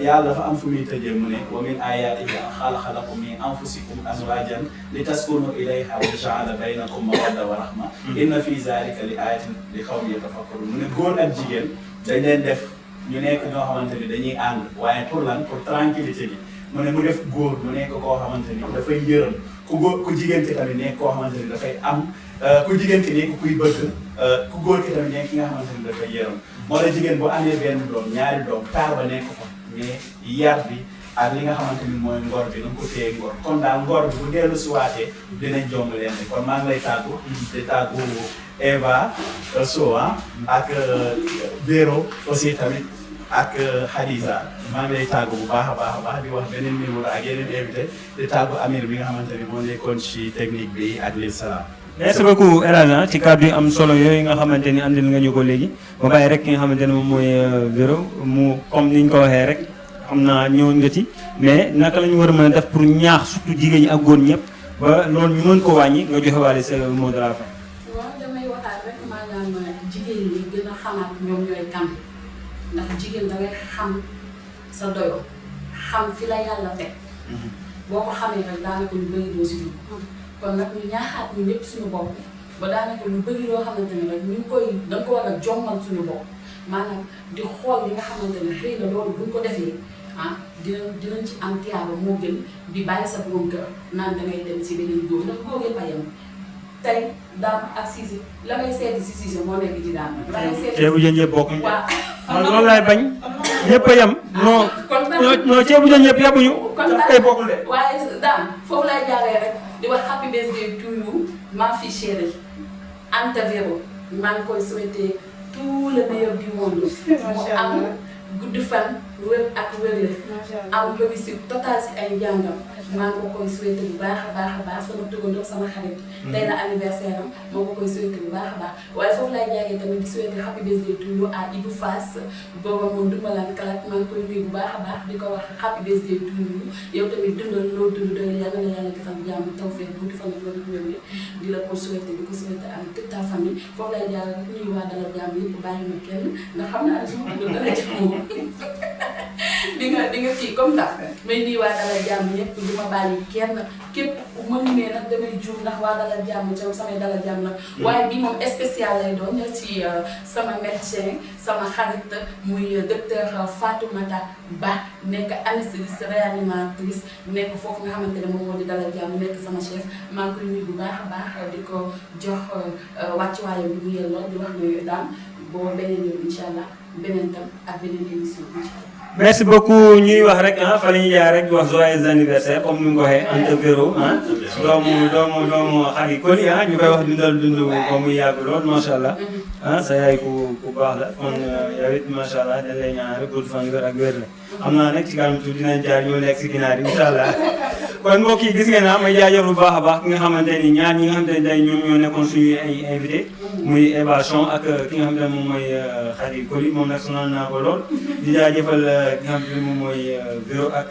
yàlla dafa am fu muy tëjee mu ne wa min ayaatihi an xalaqa min anfusikum azwajan li taskunu ilayha wa ja'ala baynakum mawadda wa rahma inna fi zalika li ayatin li qawmin yatafakkarun mu ne góor ak jigéen dañ leen def ñu nekk ñoo xamante ni dañuy ànd waaye pour lan pour tranquillité bi mu ne mu def góor mu nekk koo xamante ni dafay yërëm ku jigéen ki tamit nekk koo xamante ni dafay am ku jigéen ki nekk kuy bëgg ku góor ki tamit nekk ki nga xamante ni dafay yërëm moo la jigéen bu amee benn doom ñaari doom taar ba nekk fa mais yar bi ak li nga xamante ni mooy ngor bi na nga ko téye ngor kon daal ngor bi bu dellu si waatee dinañ jomb leen kon maa ngi lay tàggu di tàggu Eva Sowa ak Véro aussi tamit ak Hadiza maa ngi lay tàggu bu baax a baax di wax beneen numéro ak yeneen invité di tàggu Amir bi nga xamante ni moo nekkoon ci technique bi ak lil salaam. merci beaucoup El Hadj ci kàddu yu am solo yooyu nga xamante ni andil nga ñu ko léegi ba bàyyi rek ki nga xamante ne moom mooy Véro mu comme ni ñu ko waxee rek xam naa ñëwoon nga ci mais naka la ñu war a mën a def pour ñaax surtout jigéen ñi ak góor ñëpp ba loolu ñu mën ko wàññi nga joxe waale sa mot de la fin. waaw damay waxaat rek maanaam jigéen ñi gën a xamaat ñoom ñooy kan ndax jigéen da ngay xam sa doyo xam fi la yàlla teg boo ko xamee nag daanaka lu bëri doo si dugg kon nag ñu ñaaxaat ñu ñëpp suñu bopp ba daanaka lu bëri loo xamante ne rek ñu ngi koy da nga ko war a jommal suñu bopp maanaam di xool li nga xamante ne xëy na loolu buñ ko defee dinañ ci am tiyaaba moo gën di bàyyi sa borom kër naan dangay dem si beneen góor ndax góor yëpp a yem tey daam ak Cissé la ngay seeti si Cissé moo nekk ci daam. la ngay seeti ceebu jën yëpp bokkuñ. waaw man loolu laay bañ. ñëpp a yem. non ceebu jën yëpp yemuñu. kon daf koy bokkul de. waaye daam foofu lay jaaree rek di wax happy birthday to you ma fille chérie Anta Vero maa ngi koy souhaiter tout le meilleur du monde. mu am gudd fan wér ak wérle am réussite totale si ay jàngam maa ngi ko koy souhaiter bu baax a baax sama tëgandoo sama xarit tey la anniversaire am moo ko koy souhaiter bu baax a baax waaye foofu lay jaagee tamit di souhaiter happy birthday to you à Ibou Fass booba moom dumbalaan kalat maa ngi koy nuyu bu baax a baax di ko wax happy birthday to you yow tamit dundal loo dund doy yàlla na yàlla defal jàmm tawfeex gudd fan ak loolu wérle di la ko souhaiter di ko souhaiter avec toute ta famille foofu lay jaagee rek nuyu waa dalal jàmm yëpp bàyyi ma kenn ndax xam naa ne su ma tudd dara ci moom di nga kii comme ça may nuyu waa dalal jàmm ñëpp du ma bàyyi kenn képp ma limee nag damay juum ndax waa dalal jàmm ca samay dalal jàmm nag waaye bii moom spécial lay doon ñëw ci sama médecin sama xarit muy docteur Fatoumata Ba nekk anesthésiste réanimatrice nekk foofu nga xamante ne moom moo di dalal jàmm nekk sama chef maa ngi koy nuyu bu baax a baax di ko jox wàccuwaayam bi mu yelloo di wax ne daam boo beneen yoon incha allah beneen tam ak beneen émission incha allah. merci beaucoup ñuy wax rek fa la ñuy jaar rek di wax joyeux anniversaire comme ni mu ko waxee Anta Vero doomu xarit Koli ñu koy wax dundal dund ba muy yàgg lool macha allah sa yaay ku baax la kon yow it macha allah dañ lay ñaan rek gudd fan wér ak wér la xam naa nag ci kanam tuuti dinañ jaar ñoo nekk si ginaar yi incha allah kon mbokk yi gis ngeen may jaajëf bu baax a baax ki nga xamante ni ñaar ñi nga xamante ni tey ñoom ñoo nekkoon suñuy ay invité muy évasion ak ki nga xamante ne moom mooy xarit Koli moom nag sonal naa ko lool di jaajëfal ki nga xamante ne moom mooy Vero ak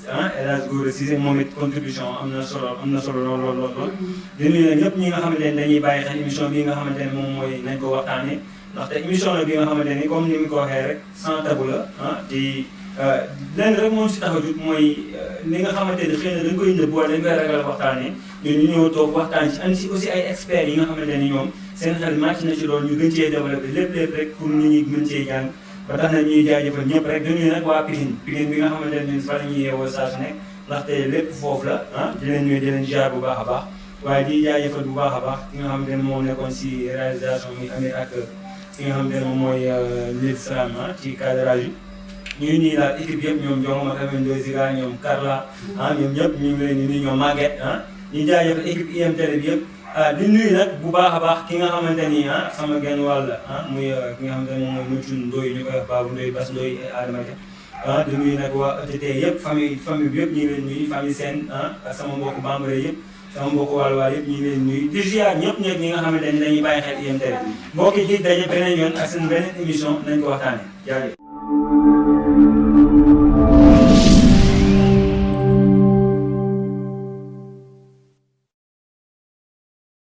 El Hadj Goor Cissé moom it contribution am na solo lool di nuyu nag ñëpp ñi nga xamante ne dañuy bàyyi xel émission bii nga xamante ne moom mooy nañ ko waxtaanee ndaxte émission la bi nga xamante ni comme ni mu ko waxee rek sans tabou la di lenn rek moom si tax a jug mooy li nga xamante ni xëy na dañ koy nëbb wala dañ koy ragal waxtaanee ñun ñu ñëw toog waxtaan ci andi si aussi ay experts yi nga xamante ni ñoom seen xel màcc na ci loolu ñu gën cee développé lépp rek pour nit ñi mën cee jàng ba tax na ñuy jaajëfal ñëpp rek dañuy nag waa Pikine bi nga xamante ne ñun fa la ñuy yeewoo saa su nekk ndaxte lépp foofu la di leen ñëw di leen jaar bu baax a baax waaye di jaajëfal bu baax a baax ki nga xamante ne moo nekkoon si réalisation muy amee ak ki nga xamante ne moom mooy Lille Salam ci cadrage yi ñuy nii daal équipe yëpp ñoom Jongoma FM Ziga ñoom Carla ñoom ñëpp ñu ngi leen di nuyu ñoom Maguette ñu jaajëfal équipe IM Télé bi yëpp di nuyu nag bu baax a baax ki nga xamante ni sama genn wàll muy ki nga xamante ne moom mooy Moutoune Ndoye ñu koy wax Babou Ndoye Bass Ndoye Adama Dia di nuyu nag waa ETT yëpp famille bi yëpp ñu ngi leen nuyu famille seen ak sama mbokku bambara yëpp sama mbokku wàll yëpp ñu ngi leen nuyu di ziar ñëpp ñi nga xamante ni dañuy bàyyi xel IM Télé mbokk yi daje beneen yoon ak seen beneen émission nañ ko waxtaanee jaajëf